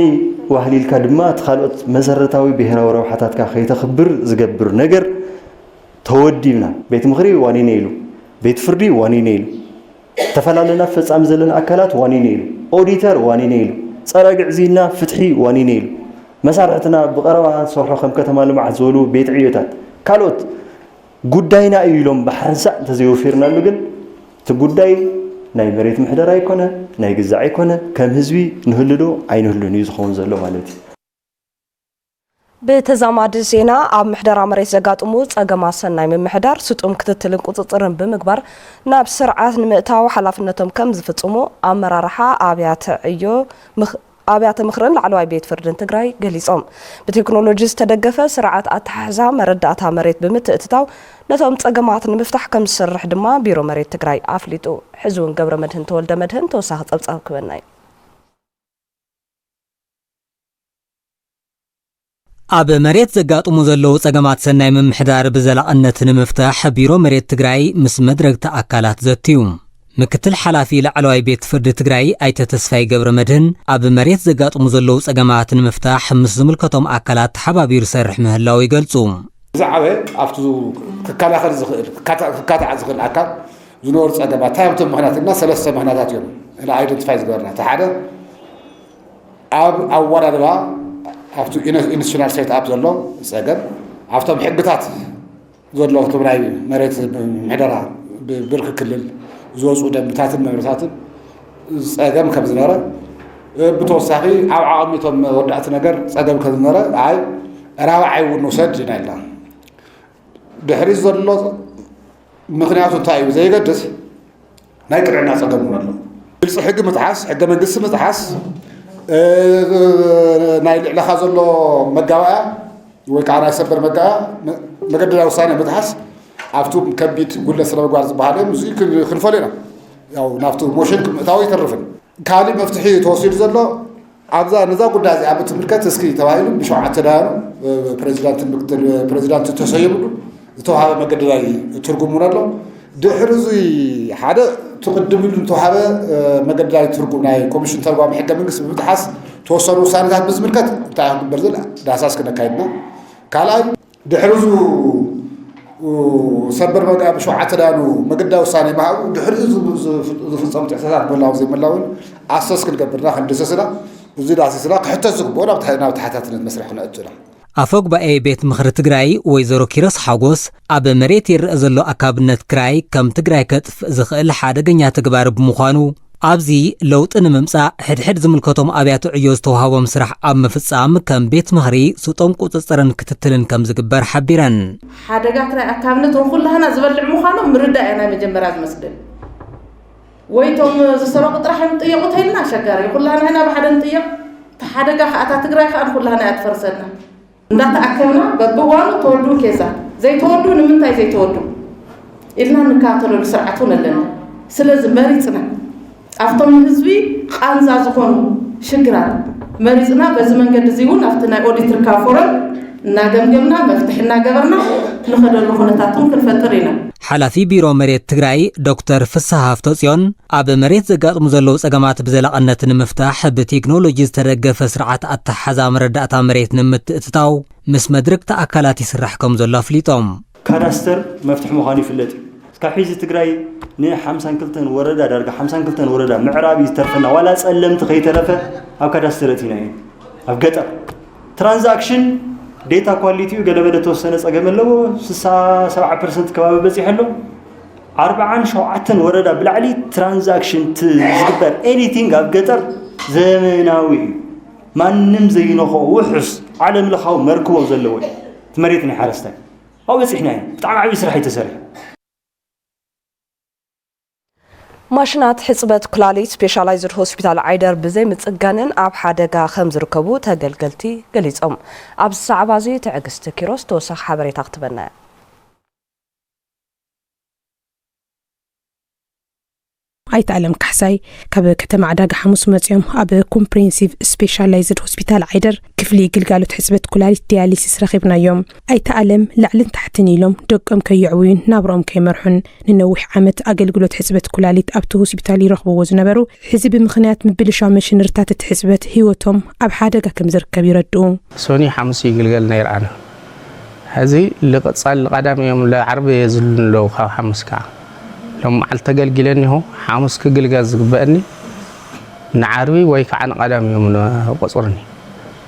ዋህል ኢልካ ድማ እቲ ካልኦት መሰረታዊ ብሄራዊ ረብሓታትካ ከይተኽብር ዝገብር ነገር ተወዲብና። ቤት ምኽሪ ዋኒነ ኢሉ፣ ቤት ፍርዲ ዋኒነ ኢሉ። ተፈላለና ፈጻሚ ዘለና ኣካላት ዋኒነ ኢሉ፣ ኦዲተር ዋኒነ ኢሉ፣ ጸረ ግዕዝይና ፍትሒ ዋኒነ ኢሉ፣ መሳርሕትና ብቐረባ ንሰርሖ ከም ከተማ ልምዓት ዝበሉ ቤት ዕዮታት ካልኦት ጉዳይና እዩ ኢሎም ብሓንሳእ እንተዘይወፊርናሉ ግን እቲ ጉዳይ ናይ መሬት ምሕደራ ኣይኮነ፣ ናይ ግዛዕ ኣይኮነ፣ ከም ህዝቢ ንህሉ ዶ ኣይንህሉን እዩ ዝኸውን ዘሎ ማለት እዩ። ብተዛማዲ ዜና ኣብ ምሕደራ መሬት ዘጋጥሙ ጸገማት ሰናይ ምምሕዳር ስጡም ክትትልን ቁጽጽርን ብምግባር ናብ ስርዓት ንምእታው ሓላፍነቶም ከም ዝፍጽሙ ኣመራርሓ ኣብያተ ዕዮ ኣብያተ ምኽርን ላዕለዋይ ቤት ፍርድን ትግራይ ገሊጾም። ብቴክኖሎጂ ዝተደገፈ ስርዓት ኣተሓሕዛ መረዳእታ መሬት ብምትእትታው ነቶም ጸገማት ንምፍታሕ ከም ዝሰርሕ ድማ ቢሮ መሬት ትግራይ ኣፍሊጡ። ሕዚ እውን ገብረ መድህን ተወልደ መድህን ተወሳኺ ጸብጻብ ክበና እዩ። ኣብ መሬት ዘጋጥሙ ዘለዉ ጸገማት ሰናይ ምምሕዳር ብዘላቕነት ንምፍታሕ ቢሮ መሬት ትግራይ ምስ መድረግቲ ኣካላት ዘትዩ። ምክትል ሓላፊ ላዕለዋይ ቤት ፍርዲ ትግራይ ኣይተ ተስፋይ ገብረ መድህን ኣብ መሬት ዘጋጥሙ ዘለዉ ጸገማት ንምፍታሕ ምስ ዝምልከቶም ኣካላት ተሓባቢሩ ይሰርሕ ምህላዉ ይገልጹ። ዝዓበየ ኣብቲ ክከላኸል ዝኽእል ክካታዕ ዝኽእል ኣካል ዝነበሩ ጸገማት እንታይ እዮም እቶም ምኽንያት ኢልና ሰለስተ ምኽንያታት እዮም ኢልና ኣይደንቲፋይ ዝገበርና። እቲ ሓደ ኣብ ኣወዳድባ ኣብቲ ኢንስቲቱሽናል ሴት ኣፕ ዘሎ ጸገም ኣብቶም ሕግታት ዘሎ እቶም ናይ መሬት ምሕደራ ብብርኪ ክልል ዝወፁ ደንብታትን መምርታትን ፀገም ከም ዝነበረ ብተወሳኺ ኣብ ዓቐሚቶም መወዳእቲ ነገር ፀገም ከም ዝነበረ ኣይ ራብዓይ እውን ንውሰድ ኢና ኢልና ድሕሪ ዘሎ ምኽንያቱ እንታይ እዩ ዘይገድስ ናይ ቅንዕና ፀገም እውን ኣሎ። ግልፂ ሕጊ ምጥሓስ፣ ሕገ መንግስቲ ምጥሓስ፣ ናይ ልዕለኻ ዘሎ መጋባእያ ወይ ከዓ ናይ ሰበር መጋባእያ መገደዳዊ ውሳነ ምጥሓስ ኣብቱ ከቢድ ጉድለት ስነ ምግባር ዝበሃል እዮም። እዚ ክንፈልዮ ኢና። ያው ናብቱ ሞሽን ምእታው ኣይተርፍን። ካሊእ መፍትሒ ተወሲዱ ዘሎ ኣብዛ ነዛ ጉዳይ እዚኣ ብትምልከት እስኪ ተባሂሉ ብሸውዓተ ዳያኑ ፕሬዚዳንትን ምክትል ፕሬዚዳንት ተሰየምሉ ዝተዋሃበ መገደዳይ ትርጉም እውን ኣሎ። ድሕሪ እዚ ሓደ ትቕድም ኢሉ ዝተዋሃበ መገደዳይ ትርጉም ናይ ኮሚሽን ተርጓሚ ሕገ መንግስቲ ብምጥሓስ ተወሰኑ ውሳነታት ብዝምልከት እንታይ ክግበር ዝብል ዳህሳስ ክነካይድና። ካልኣይ ድሕሪ እዚ ሰበር መጋ ብሸውዓተ ዳያኑ መገደዳይ ውሳነ ምሃቡ ድሕሪ ዝፍፀሙ ጥሕሰታት ምህላውን ዘይምህላውን ኣሰስ ክንገብርና ክንድስስና እዚ ዳህሲስና ክሕተት ዝግብኦ ናብ ተሓታትነት መስርሕ ክነእቱ ኢና። ኣፈ ጉባኤ ቤት ምኽሪ ትግራይ ወይዘሮ ኪሮስ ሓጎስ ኣብ መሬት ይረኣ ዘሎ ኣካብነት ክራይ ከም ትግራይ ከጥፍእ ዝኽእል ሓደገኛ ተግባር ብምዃኑ ኣብዚ ለውጢ ንምምፃእ ሕድሕድ ዝምልከቶም ኣብያተ ዕዮ ዝተውሃቦም ስራሕ ኣብ ምፍፃም ከም ቤት ምኽሪ ስጦም ቁፅፅርን ክትትልን ከም ዝግበር ሓቢረን። ሓደጋ ክራይ ኣካብነት ንኩላህና ዝበልዕ ምዃኑ ምርዳእ እያ ናይ መጀመርያ ዝመስለኒ። ወይ እቶም ዝሰረቑ ጥራሕ እዮም ዝጥየቑ ተይልና ኣሸጋሪ እዩ። ኩላህና ኢና ብሓደ ንጥየቕ። እቲ ሓደጋ ከዓ እታ ትግራይ ከዓ ንኩላህና እያ ትፈርሰና። እንዳተኣከብና በብእዋኑ ተወድኡ ኬዛት ዘይተወድኡ ንምንታይ ዘይተወድኡ ኢልና እንከታተለሉ ስርዓት እውን ኣለና። ስለዚ መሪፅና ኣብቶም ንህዝቢ ቃንዛ ዝኾኑ ሽግራት መሪፅና በዚ መንገዲ እዚ እውን ኣብቲ ናይ ኦዲት ርካብ ፎረም እናገምገምና መፍትሒ እናገበርና ንኸደሉ ኩነታት እውን ክንፈጥር ኢና። ሓላፊ ቢሮ መሬት ትግራይ ዶክተር ፍስሃ ሃፍተፅዮን ኣብ መሬት ዘጋጥሙ ዘለዉ ፀገማት ብዘላቕነት ንምፍታሕ ብቴክኖሎጂ ዝተደገፈ ስርዓት ኣተሓሓዛ መረዳእታ መሬት ንምትእትታው ምስ መድረግቲ ኣካላት ይስራሕ ከም ዘሎ ኣፍሊጦም። ካዳስተር መፍትሒ ምዃኑ ይፍለጥ እዩ። እስካብ ሕዚ ትግራይ ንሓምሳን ክልተን ወረዳ ዳርጋ ሓምሳን ክልተን ወረዳ ምዕራብ እዩ ዝተርፈና ዋላ ፀለምቲ ከይተረፈ ኣብ ካዳስተር ኣእቲና እዩ ኣብ ገጠር ትራንዛክሽን data quality ኡ ገለመለ ተወሰነ ፀገም ኣለዎ ስሳ ሰብዓ ፐርሰንት ከባቢ በፂሑ ኣሎ ኣርብዓን ሸውዓተን ወረዳ ብላዕሊ ትራንዛክሽን ዝግበር anything ኣብ ገጠር ዘመናዊ እዩ ማንም ዘይነኽኦ ውሑስ ዓለም ለኻዊ መርክቦ ዘለዎ እዩ እቲ መሬት ናይ ሓረስታይ ኣብኡ በፂሕና ኢና ብጣዕሚ ዓብዪ ስራሕ እዩ ተሰሪሑ ማሽናት ሕፅበት ኩላሊት ስፔሻላይዝድ ሆስፒታል ዓይደር ብዘይምፅጋነን ኣብ ሓደጋ ከም ዝርከቡ ተገልገልቲ ገሊፆም። ኣብዚ ዛዕባ እዚ ትዕግስቲ ኪሮስ ተወሳኺ ሓበሬታ ክትበና እያ። ኣይተ ኣለም ካሕሳይ ካብ ከተማ ዕዳጋ ሓሙስ መፂኦም ኣብ ኮምፕሬንሲቭ ስፔሻላይዝድ ሆስፒታል ዓይደር ክፍሊ ግልጋሎት ሕፅበት ኩላሊት ዲያሊሲስ ረኺብናዮም። ኣይተ ኣለም ላዕልን ታሕትን ኢሎም ደቆም ከየዕብዩን ናብርኦም ከይመርሑን ንነዊሕ ዓመት ኣገልግሎት ሕፅበት ኩላሊት ኣብቲ ሆስፒታል ይረኽብዎ ዝነበሩ፣ ሕዚ ብምኽንያት ምብልሻው መሽነሪታት እቲ ሕፅበት ህይወቶም ኣብ ሓደጋ ከም ዝርከብ ይረድኡ። ሰኑይ ሓሙስ እዩ ይግልገል ነይሩ ኣነ። ሕዚ ልቐፃሊ ቀዳም እዮም ለዓርቢ የዝሉኒ ኣለዉ ካብ ሓሙስ ከዓ። ሎም መዓልቲ ተገልጊለ እኒሆ፣ ሓሙስ ክግልገል ዝግበአኒ ንዓርቢ ወይ ከዓ ንቐዳም እዮም ቆፅርኒ።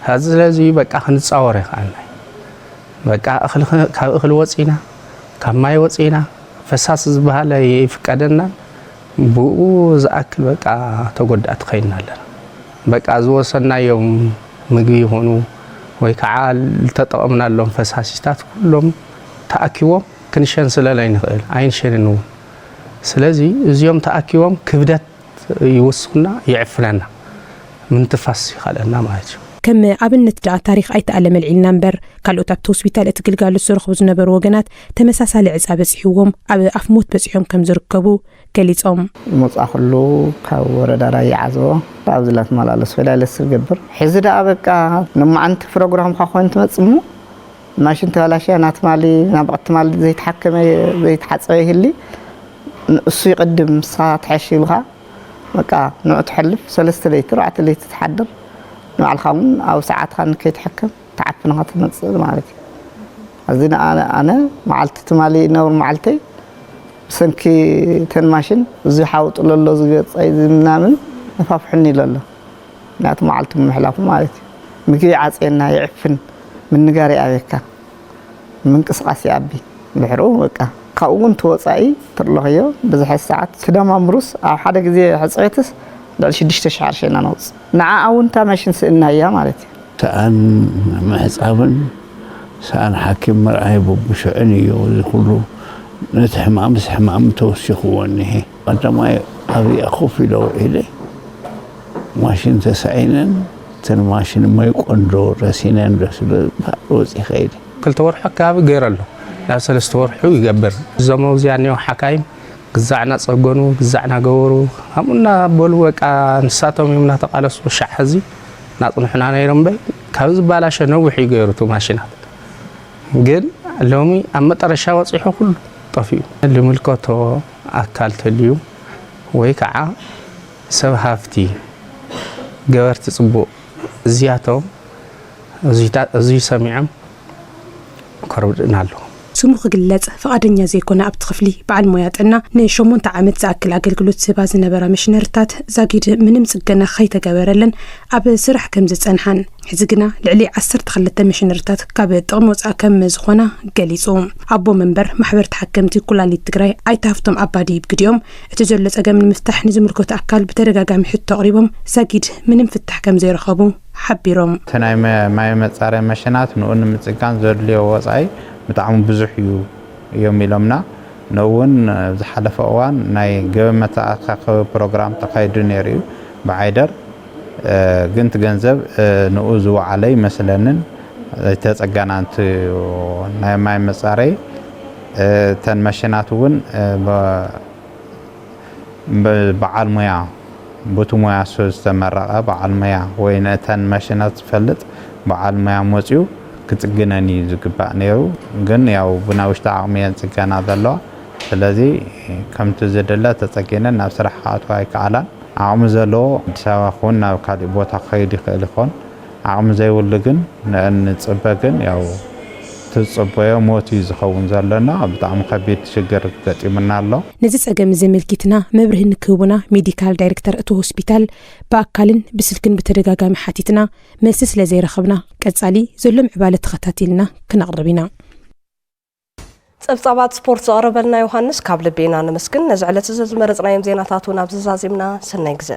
ሕዚ ስለዚ በቃ ክንፃወር ይኸኣልና። በቃ እኽሊ ኽ-፣ ካብ እኽሊ ወፂና፣ ካብ ማይ ወፂና፣ ፈሳሲ ዝበሃል ኣይፍቀደናን። ብኡ ዝኣክል በቃ ተጎዳእቲ ኸይንና ኣለና። በቃ ዝወሰናዮም ምግቢ ይኹኑ ወይ ከዓ ዝተጠቐምናሎም ፈሳሲታት ኩሎም ተኣኪቦም ክንሸን ስለለ ኣይንኽእል፣ ኣይንሸንን እውን። ስለዚ እዚኦም ተኣኪቦም ክብደት ይውስኹና፣ ይዕፍነና፣ ምንትፋስ ይኸልአና ማለት እዩ። ከም ኣብነት ደኣ ታሪኽ ኣይተኣለም ኣልዒልና እምበር፣ ካልኦት ኣብቲ ሆስፒታል እቲ ግልጋሎት ዝረኽቡ ዝነበሩ ወገናት ተመሳሳሊ ዕጻ በጺሕዎም ኣብ ኣፍ ሞት በጺሖም ከም ዝርከቡ ገሊጾም። ዝመጽኣ ኩሉ ካብ ወረዳ ራያ ዓዘቦ ብኣብዚ እናተመላለሱ ዳያለስ ዝገብር። ሕዚ ደኣ በቃ ንማዓንቲ ፕሮግራምካ ኮይኑ ትመጽእ እሞ ማሽን ተበላሽያ፣ ናትማሊ፣ ናብቕትማሊ ዘይተሓከመ፣ ዘይተሓጸበ ይህሊ፣ ንእሱ ይቕድም፣ ንስኻ ትሐሽ ኢሉኻ፣ በቃ ንዑ ትሐልፍ፣ ሰለስተ ለይቲ፣ ኣርባዕተ ለይቲ ትሓድር፣ ንባዕልኻ እውን ኣብ ሰዓትካ ንከይትሕከም፣ ትዓፍንኻ ትመጽእ ማለት እዩ። እዚ ንኣነ፣ ኣነ መዓልቲ ትማሊ ነውር መዓልተይ፣ ብሰንኪ ተን ማሽን፣ እዚ ሓውጡ ለሎ፣ ዝገጸይ፣ እዚ ምናምን፣ ነፋፍሑኒ ለሎ። ምኽንያቱ መዓልቲ ምሕላፉ ማለት እዩ። ምግቢ ይዓጽየና፣ ይዕፍን፣ ምንጋር ይኣብየካ፣ ምንቅስቓስ ይኣቢ። ድሕሩ በቃ ካብኡ እውን ተወጻኢ ትርለኽዮ ብዝሐ ሰዓት ትደማምሩስ ኣብ ሓደ ግዜ ሕጽረትስ ልዕሊ ሽዱሽተ ሺሕ ቅርሺ ኢና ነውጽእ። ንዓኣ እውን እታ ማሽን ስእናያ ማለት እዩ። ሰኣን ምሕጻብን ሰኣን ሓኪም ምርኣይ በብሽዕን እዩ። እዚ ኩሉ ነቲ ሕማምስ ሕማም ተወሲኽዎ እኒሄ። ቀዳማይ ኣብያ ኮፍ ኢለ ውዒለ ማሽን ተሳኢነን፣ እተን ማሽን ማይ ቆንዶ ረሲነን ዶ ስለ ዝበሃል ወፂ ኸይደ። ክልተ ወርሑ ኣካባቢ ገይረ ኣሎ። ናብ ሰለስተ ወርሑ ይገብር። እዞም ኣብዚኣ እኒኦ ሓካይም ግዛዕና ጸገኑ፣ ግዛዕና ገበሩ፣ ከምኡ እናበሉ በቃ ንሳቶም እዮም እናተቃለሱ ሻዕ ሕዚ እናጽንሑና ነይሮም። እምበይ ካብ ዝባላሸ ነዊሕ እዩ ገይሩ እቲ ማሽናት። ግን ሎሚ ኣብ መጠረሻ በጺሑ ኩሉ ጠፊኡ። ዝምልከቶ ኣካል ተልዩ ወይ ከዓ ሰብ ሃፍቲ ገበርቲ ጽቡቕ እዚኣቶም እዙይ ታ-፣ እዙይ ሰሚዖም ከረድኡና ኣለዎም። ስሙ ክግለጽ ፍቓደኛ ዘይኮነ ኣብቲ ክፍሊ በዓል ሞያ ጥዕና ንሸሞንተ ዓመት ዝኣክል ኣገልግሎት ዝህባ ዝነበራ መሽነሪታት ዛጊድ ምንም ጽገና ከይተገበረለን ኣብ ስራሕ ከም ዝጸንሓን፣ ሕዚ ግና ልዕሊ ዓሰርተ ክልተ መሽነሪታት ካብ ጥቕሚ ወጻኢ ከም ዝኾና ገሊጹ። ኣቦ መንበር ማሕበር ተሓከምቲ ኩላሊት ትግራይ ኣይተ ሃፍቶም ኣባዲ ብግዲኦም፣ እቲ ዘሎ ጸገም ንምፍታሕ ንዝምልከቶ ኣካል ብተደጋጋሚ ሕቶ ኣቕሪቦም ዛጊድ ምንም ፍታሕ ከም ዘይረኸቡ ሓቢሮም። እቲ ናይ መ-፣ ማይ መጻረይ መሽናት ንኡ ንምጽጋን ዘድልዮ ወጻኢ ብጣዕሚ ብዙሕ እዩ እዮም ኢሎምና። ንእውን ዝሓለፈ እዋን ናይ ገበን መተኣኻኸቢ ፕሮግራም ተኻይዱ ነይሩ እዩ ብዓይደር። እ፣ ግን እቲ ገንዘብ፣ እ፣ ንኡ ዝወዓለ ይመስለንን ኣይተጸገናን። እቲ ናይ ማይ መጻረይ፣ እ፣ እተን መሽናት እውን፣ እ፣ በ-፣ ብ-፣ በዓል ሞያ፣ በቲ ሞያ እሱ ዝተመረቐ በዓል ሞያ ወይ ነተን መሽናት ዝፈልጥ በዓል ሞያ መፅዩ ክፅግነን እዩ ዝግባእ ነይሩ። ግን ያው ብናይ ውሽጢ ዓቕሚ እየን ፅገና ዘለዋ። ስለዚ ከምቲ ዝድለ ተፀጊነን ናብ ስራሕ ክኣትዋ ኣይከኣላን። ዓቕሚ ዘለዎ ኣዲስ ኣበባ ክኹን ናብ ካሊእ ቦታ ክኸይድ ይኽእል ይኾን። ዓቕሚ ዘይብሉ ግን ንእንፅበ ግን ያው ትፅበዮ ሞት እዩ ዝኸውን ዘሎና። ብጣዕሚ ከቢድ ሽግር ገጢሙና ኣሎ። ነዚ ጸገም እዚ ኣመልኪትና መብርሂ ንክህቡና ሜዲካል ዳይሬክተር እቲ ሆስፒታል ብኣካልን ብስልክን ብተደጋጋሚ ሓቲትና መልሲ ስለ ዘይረኸብና ቀጻሊ ዘሎ ምዕባለ ተኸታቲልና ክነቕርብ ኢና። ጸብጻባት ስፖርት ዘቕረበልና ዮሃንስ ካብ ልቢ ኢና ነመስግን። ነዚ ዕለት እዚ ዝመረጽናዮም ዜናታት እውን ኣብዚ ዛዚምና። ሰናይ ግዜ።